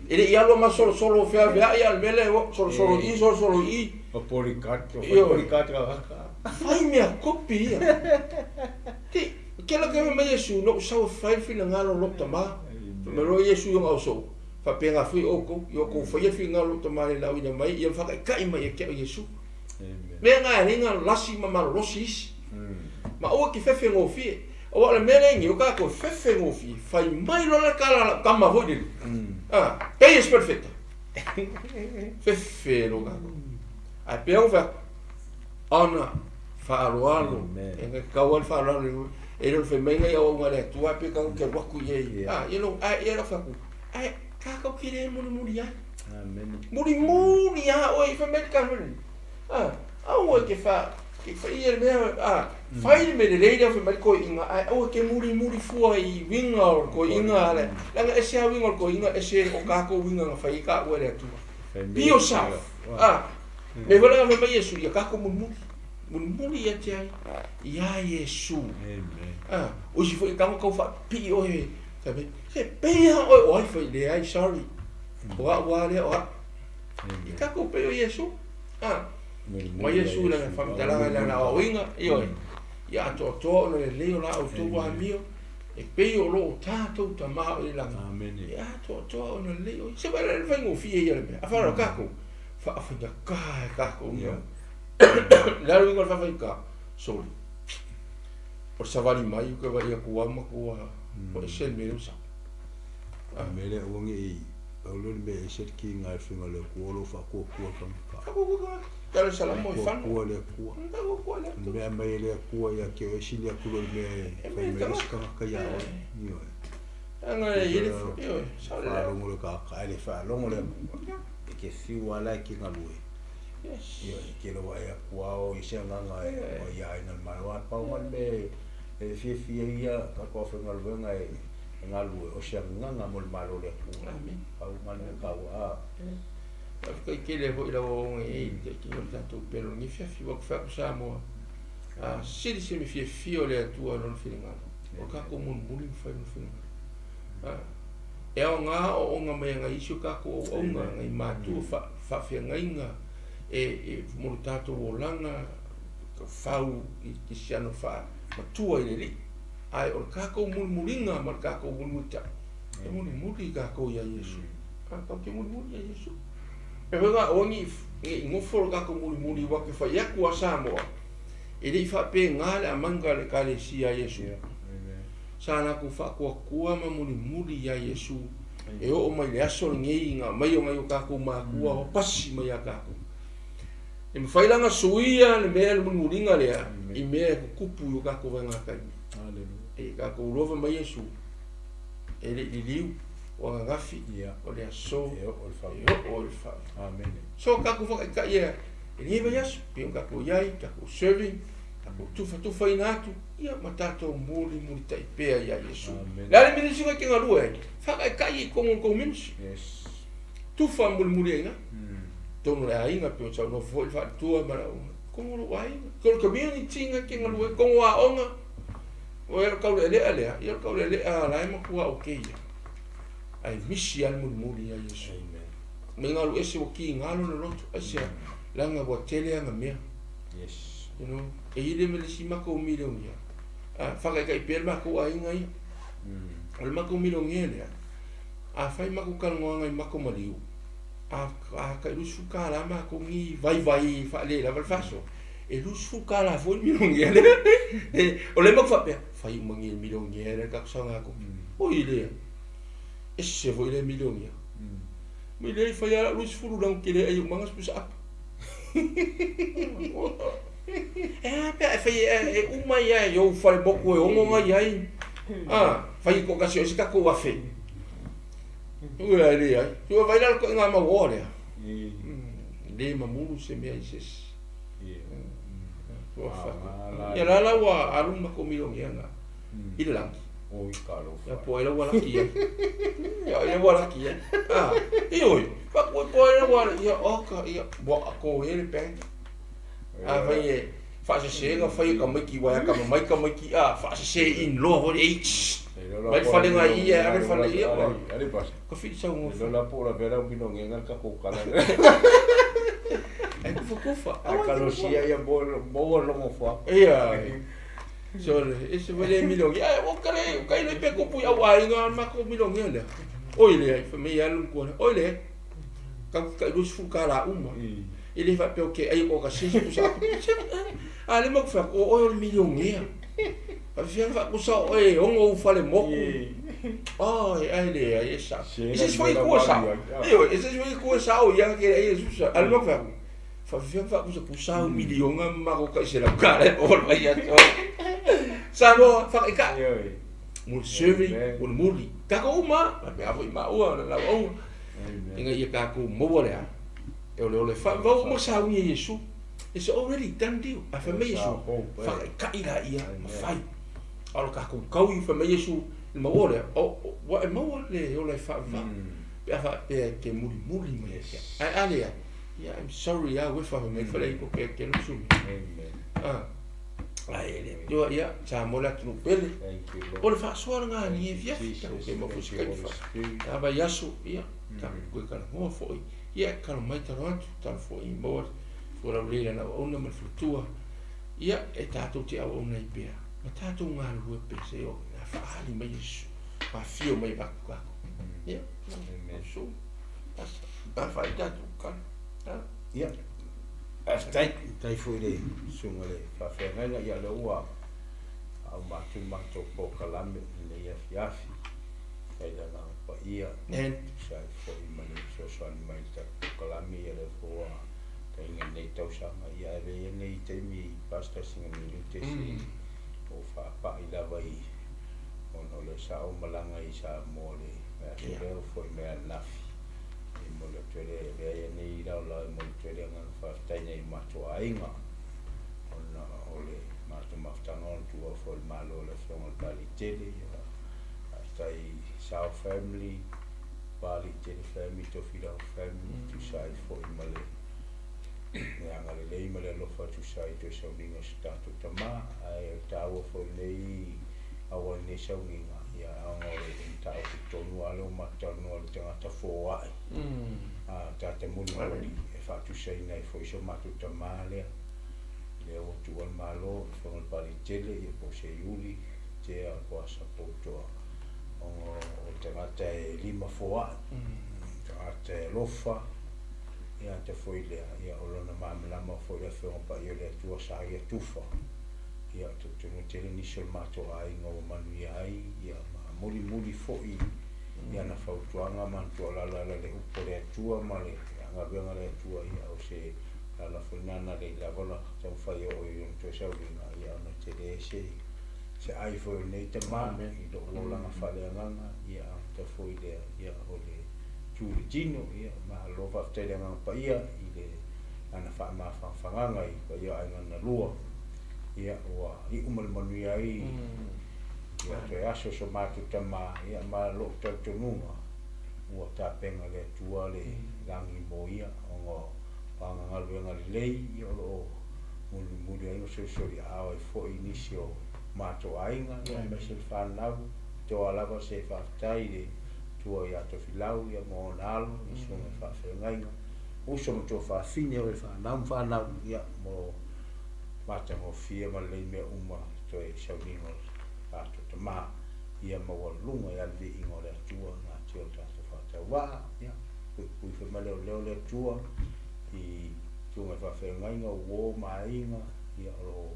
E le i alu ma solosolo feaveai a o le mea lea ua solosolo i i solosolo i i. O bodyguard, o fai bodyguard ka. Fai mea kopi ia. Te kela ke mai Iesu no sau fai finagalo o lou tama. Fai mai loa Iesu i ona osou. Faapena foi outou, i o outou faia finagalo o lou Tama i le lauina mai, ia faataitai mai ia te au Iesu. Mea na e alai na lasi ma malolosi isi. Ma aua e te fefe gofie. Aua o le mea lea nei o tatou e fefe gofie, fai mai loa le tala a lau tama foi lele. A, pei e se perefeta. Fefe loa tatou. Ae pei ona fai atu, ona faaaloalo, e tatau lava le faaaloalo e le o le fai mai nai auauna a le Atua ae pei tatou te alu atu i ai. A, you know, ae ia lau fai atu, ae tatou te le mulimuli ai. Mulimuli lava oe, fai mai le tala foi lele, a, aua e te fa, te faia le mea, a, fai le mea lelei lea fai mai le toeaina, ae aua e te mulimuli fua i uiga o le toeaina, leaga ese lava uiga o le toeaina, ese o tatou uiga na fai ai taua e le Atua. Be yourself. A, mea foi lea na fai mai Iesu, ia tatou mulimuli. Mulimuli ia te ai, iā Iesu. A, o isi foi tago tau faapipii oe, fai mai, se pei lava oe o ai fai, leai, sorry. O a'u lava lea o a'u. I tatou pei o Iesu. A, ma Iesu i lana faamatalaga i lana aoaoina, ioe, ia atoatoa ona lelei o la outou amio, e pei o lo o tatou Tama o i lagi. E atoatoa ona lelei o ia. Se vaai la i le faigofie ia o le mea. A faaaloalo tatou, faafaigata e tatou mea. Le a le uiga o le faafaigata? Sorry. O le savali mai ou te vaai atu lava matua ua ese le mea lea ua sau. A mea lea aua ne i pau lea o le mea e ese le kiga e le faiga o le Atua o lo o faatuatua le tagata. Faatuatua le tagata. Tala salamo e fano. Faatuatua le Atua. Faatuatua le Atua. O le mea e aumai e le Atua ia te oe e sili atu i lo le mea e fai mai ai isi tagata ia oe. Ioe. Leaga e i ai le, ioe, sao lelei. Faalogo le tagata ae le faalogo le Atua. E te fiu lava la e te galue. Yes. Ioe, e te loa e Atua o i se agaga e o ia aiga le Malo. A pau lava le mea e fiafia ai ia tatou aufaigaluega e galue, o se agaga mo le Malo o le Atua. Amen. Pau lava le mea taua. Faafetai tele foi i lau auauna i ai i le taitaiga o le tatou pele o lenei afiafi. Ua fai atu Samoa, a sili se mea fiafia o le Atua i lona finagalo, o le tatou mulimuli ma fai lona finagalo. A, e aoga aoaoga mai a nai isi o tatou auauna, nai matua faafeagaiga e mo le tatou olaga fau i kerisiano faamatua i le Alii. Ae o le tatou mulimuliga ma le tatou mulimulitai, e mulimuli tatou ia Iesu. A tatou te mulimuli ia Iesu. E fai na aua ne i nofo le tatou mulimuli aua te fai atu a Samoa, e le i faapena le amanga a le Ekalesia a Iesu. Sa latou faatuatua ma mulimuli ia Iesu e oo mai le aso lenei na aumai o nai o tatou matua o pasi mai ia tatou. E mafai la ona suia le mea le mulimuliga lea i mea e tutupu i o tatou vaega taimi. E tatou iloa fai mai Iesu, e le i liliu, o ananafi, o le aso, e oo i le faavavau. Amene. So tatou faataitai e lenei vaiaso, pei ona tatou i ai, tatou serving, tatou tufatufaina atu, ia ma tatou mulimulitai pea ia Iesu. Amene. O le a le ministry e te galue ai? Faataitai i totonu o le tou ministry. Yes. Tufa mulimuli ai i ina. Totonu o le aiga, pei ona saunoa foi le faaletua ma le auauna, totonu o lou aiga, totonu o le community na e te galue ai, totonu o aoga. O le taulealea lea, ia o le taulealea la e matua okay ia. Ae misi lava le mulimuli ia Iesu. Amen. Mai galu ese ua kiga lona loto, aisea? Leaga ua tele ana mea. Yes. You know, e i ai le isi matou milionia, faataitai pea le matou aiga ia. O le matou milionia lea, afai matou talanoaga i matou maliu, a tai $20 matou ni vaivai faalelava le faasoa, e $20 foi le milionia lea. O lea matou faapea, fai uma ni milionia lea le tatou saoga tupe. Oi lea, ese foi lea milionia. Mai lea i fai lava lau 20 leaga ou te le ai umaga se pusa apu. E a pe a e fai e uma ai lava i ou fale motu e ono na i ai. Fai e toatasi o ai se tatou afe. Ua e leai. Ua vaai la le toaiga mauoa lea. Le mamulu se mea i se isi. Ua fatu. Ia la la ua alu ma matou milionia na i le lagi. Oi talofa. Ia po ai la ua laki ai. Ia ia ua laki ai. Ioe. Fa po po ai la ua ia oka ia ua ko e le bank. A fai e faasese na fai e tamaiti uaea tama mai tamaiti a faasese in loa foi le h. Mai le falega i ia ave le fale ia. Ale pas. Ka fi sau ngo. Lola po la vera mino ngenga ka ko kala. Ai kufa kufa. A kalosia ia bo bo longo fa. Ia. So e se vale miliongi. Ai o kare kai le pe kupu au ai nga ma ko miliongi le. Oi le ai fa me ia lu ko. Oi le. Ka ka lu fu ka la uma. E le faapea o ke ai o ka sisi pusa apu. A le maku fa o oi o le miliongi. A fia fa kusa o e ongo u fale moku. Ai ai le ai e sa. E se foi ku sa. Io e se foi ku sa o ia ke ai susa. A le maku fa. Fa fia fa kusa kusa o milionga ma ko ka se la ka le o mai ia. Sa mo fa ka. Mo serving, mo muli. Ka ko uma, ma me avo i maua na lau au. Inga ia ka ko maua lea. E ole ole fa vau mo sa ui Iesu. It's already done deal. A fa mai Iesu. Fa ka i la ia ma fai. Alo ka ko kau i fa mai Iesu le maua lea. O wa e maua le ole fa va. Pe a fa pe ke muli muli mai ia. Ai ale ia. Yeah, I'm sorry ya we fa mai fa le ko ke ke lusu. Amen. Ai le. Tua ia sa mo la tu pele. Thank you Lord. O le faasoa lena ni e fiafi. Ke mo fusi kai fa. A vai aso ia. Ta koe kala ngoa foi. Ia kala mai talo atu talo foi mo fo la le na ona ma futua. Ia e tatou te au ona i pea. Ma tatou galulue pe se o na faali mai Iesu. Ma fio mai vaku kako. Ia. Amen. So. As ba fai tatou kala. Ia. Faafetai, tai foi le susuga le faafeagaiga ia lea ua au matou matou polokalame i lenei afiafi. Faafetai i le Agaga Paia, tusa ai foi ma le fesoasoani mai i le tatou polokalame ia lea foi ua taiga i lenei tausaga. Ia ae avea ia lenei taimi Pastor sina minute se i ou faapai lava i ona o lea sa ou malaga i Samoa i le aso lea ua foi mai ananafi. E momoli atu ai le avea ia nei laolao e momoli atu ai le agaga faafetai i nai o matou aiga ona o le matou mafutaga ona tuua foi i le Malo o le Afioga i le Palitele. Ia faafetai i Sao Family, Palitele Family, Tofilau Family, tusa ai foi ma le agalelei ma le alofa tusa ai toe sauniga o se tatou tama. Ae o le taua foi lenei auala i lenei sauniga, ia ona o le mataupu tonu lava lea ua matou talanoa i le tagata foai, tagata mulimuli e faatusaina ai foi so matou tama lea. Lea ua tuua le Malo, le Afioga i le Palitele, ia po o Seiuli, Tea, po o Asa po o Toa, ona o le tagata e lima foai, tagata e alofa, ia ata foi lea, ia o lona malamalama foi le Afioga Paia o le Atua sa ia tufa. Ia talitonu tele nisi o le matou aiga ua manuia ai, ia ma mulimuli foi ia na fautuaga ma na tuualalo e ala i le upu a le Atua ma le galuega a le Atua, ia o se ala foi lena na lei lava ona taumafai e oo i ona toe sauliga, ia ona tele se Se ai foi o lenei tamā i lo'u olaga faaleagaga, ia amata foi lea, ia o le tu i le tino, ia malo faafetai i le Agaga Paia i le lana faamafagafagaga i paia o aiga na lua, ia ua iu ma le manuia ai ia toe aso so matou tamā, ia ma lo'u talitonuga ua tapena le Atua le lagi mo ia ona o ana galuega lelei, ia o loo mulimuli ai ma solisoliaao ai foi nisi o matou aiga, ia aemaise le fanau. Toa lava se faafetai i le Atua ia Tofilau, ia ma ona alo i susuga i faafeagaiga, uso ma tuafafine o le fanau ma fanau, ia mo matagofie ma lelei mea uma toe sauniga o le tatou tamā, ia maualuluga i le viiga o le Atua natia o le tatou faatauvaa, ia puipui foi ma leoleo le Atua i susuga i faafeagaiga, uo ma aiga, ia o loo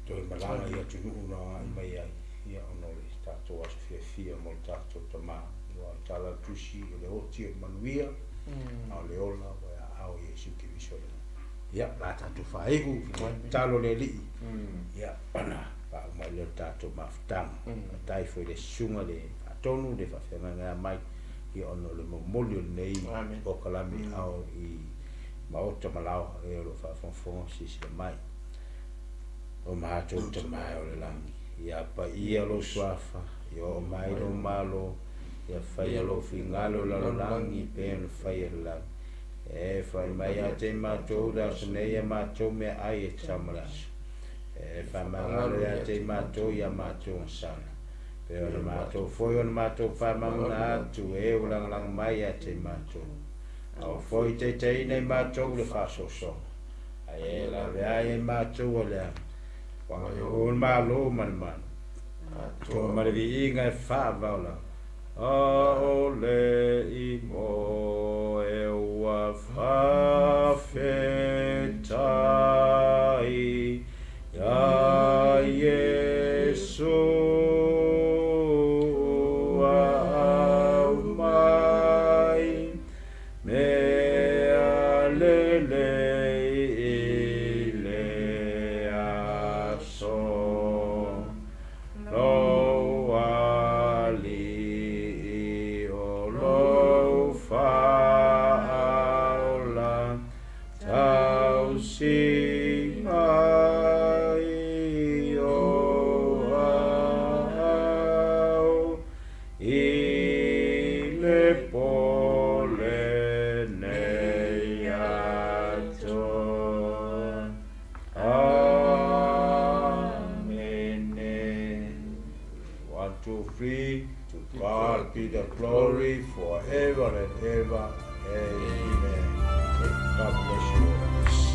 toe malaga i atunuu na agai mai ai, ia ona o le tatou aso fiafia mo le tatou tamā, aua o le tala a le Tusi, o le oti o le manuia, a o le ola ua e aao i Iesu Keriso le Ia, o le a tatou faaiu i le tatalo a le Alii, ia ona faauma ai lea o le tatou mafutaga. Faafetai foi i le susuga i le Faatonu, le faafeagaiga mai, ia ona o le momoli o lenei polokalame ao i maota ma laoa e o lo o faafogafoga ma silasila mai. O matou Tama e o le lagi, ia paia lou suafa, ia oo mai lou Malo, ia faia lou finagalo i lalolagi pei ona faia i le lagi. E fai mai ia te i matou le aso nei a matou meaai e tatau ma le aso. E faamagalo ia te i matou i a matou gasala, pei ona matou foi ona matou faamaguna atu e ua lagalaga mai ia te i matou. Aua foi taitaiina i matou i le faasoasoaga, ae e laveai ai matou o le aga, ua o le Malo ma le mana, toa ma le viiga e faavavau lava, a o le i moe ua faafetai iā Iesu ua aumai mea lelei i le aso. Lou Alii o lou Faaola tausiga i ou aao i le po lenei atoa. Amene. 1, 2, 3. To God be the glory forever and ever. Amen. God bless you all.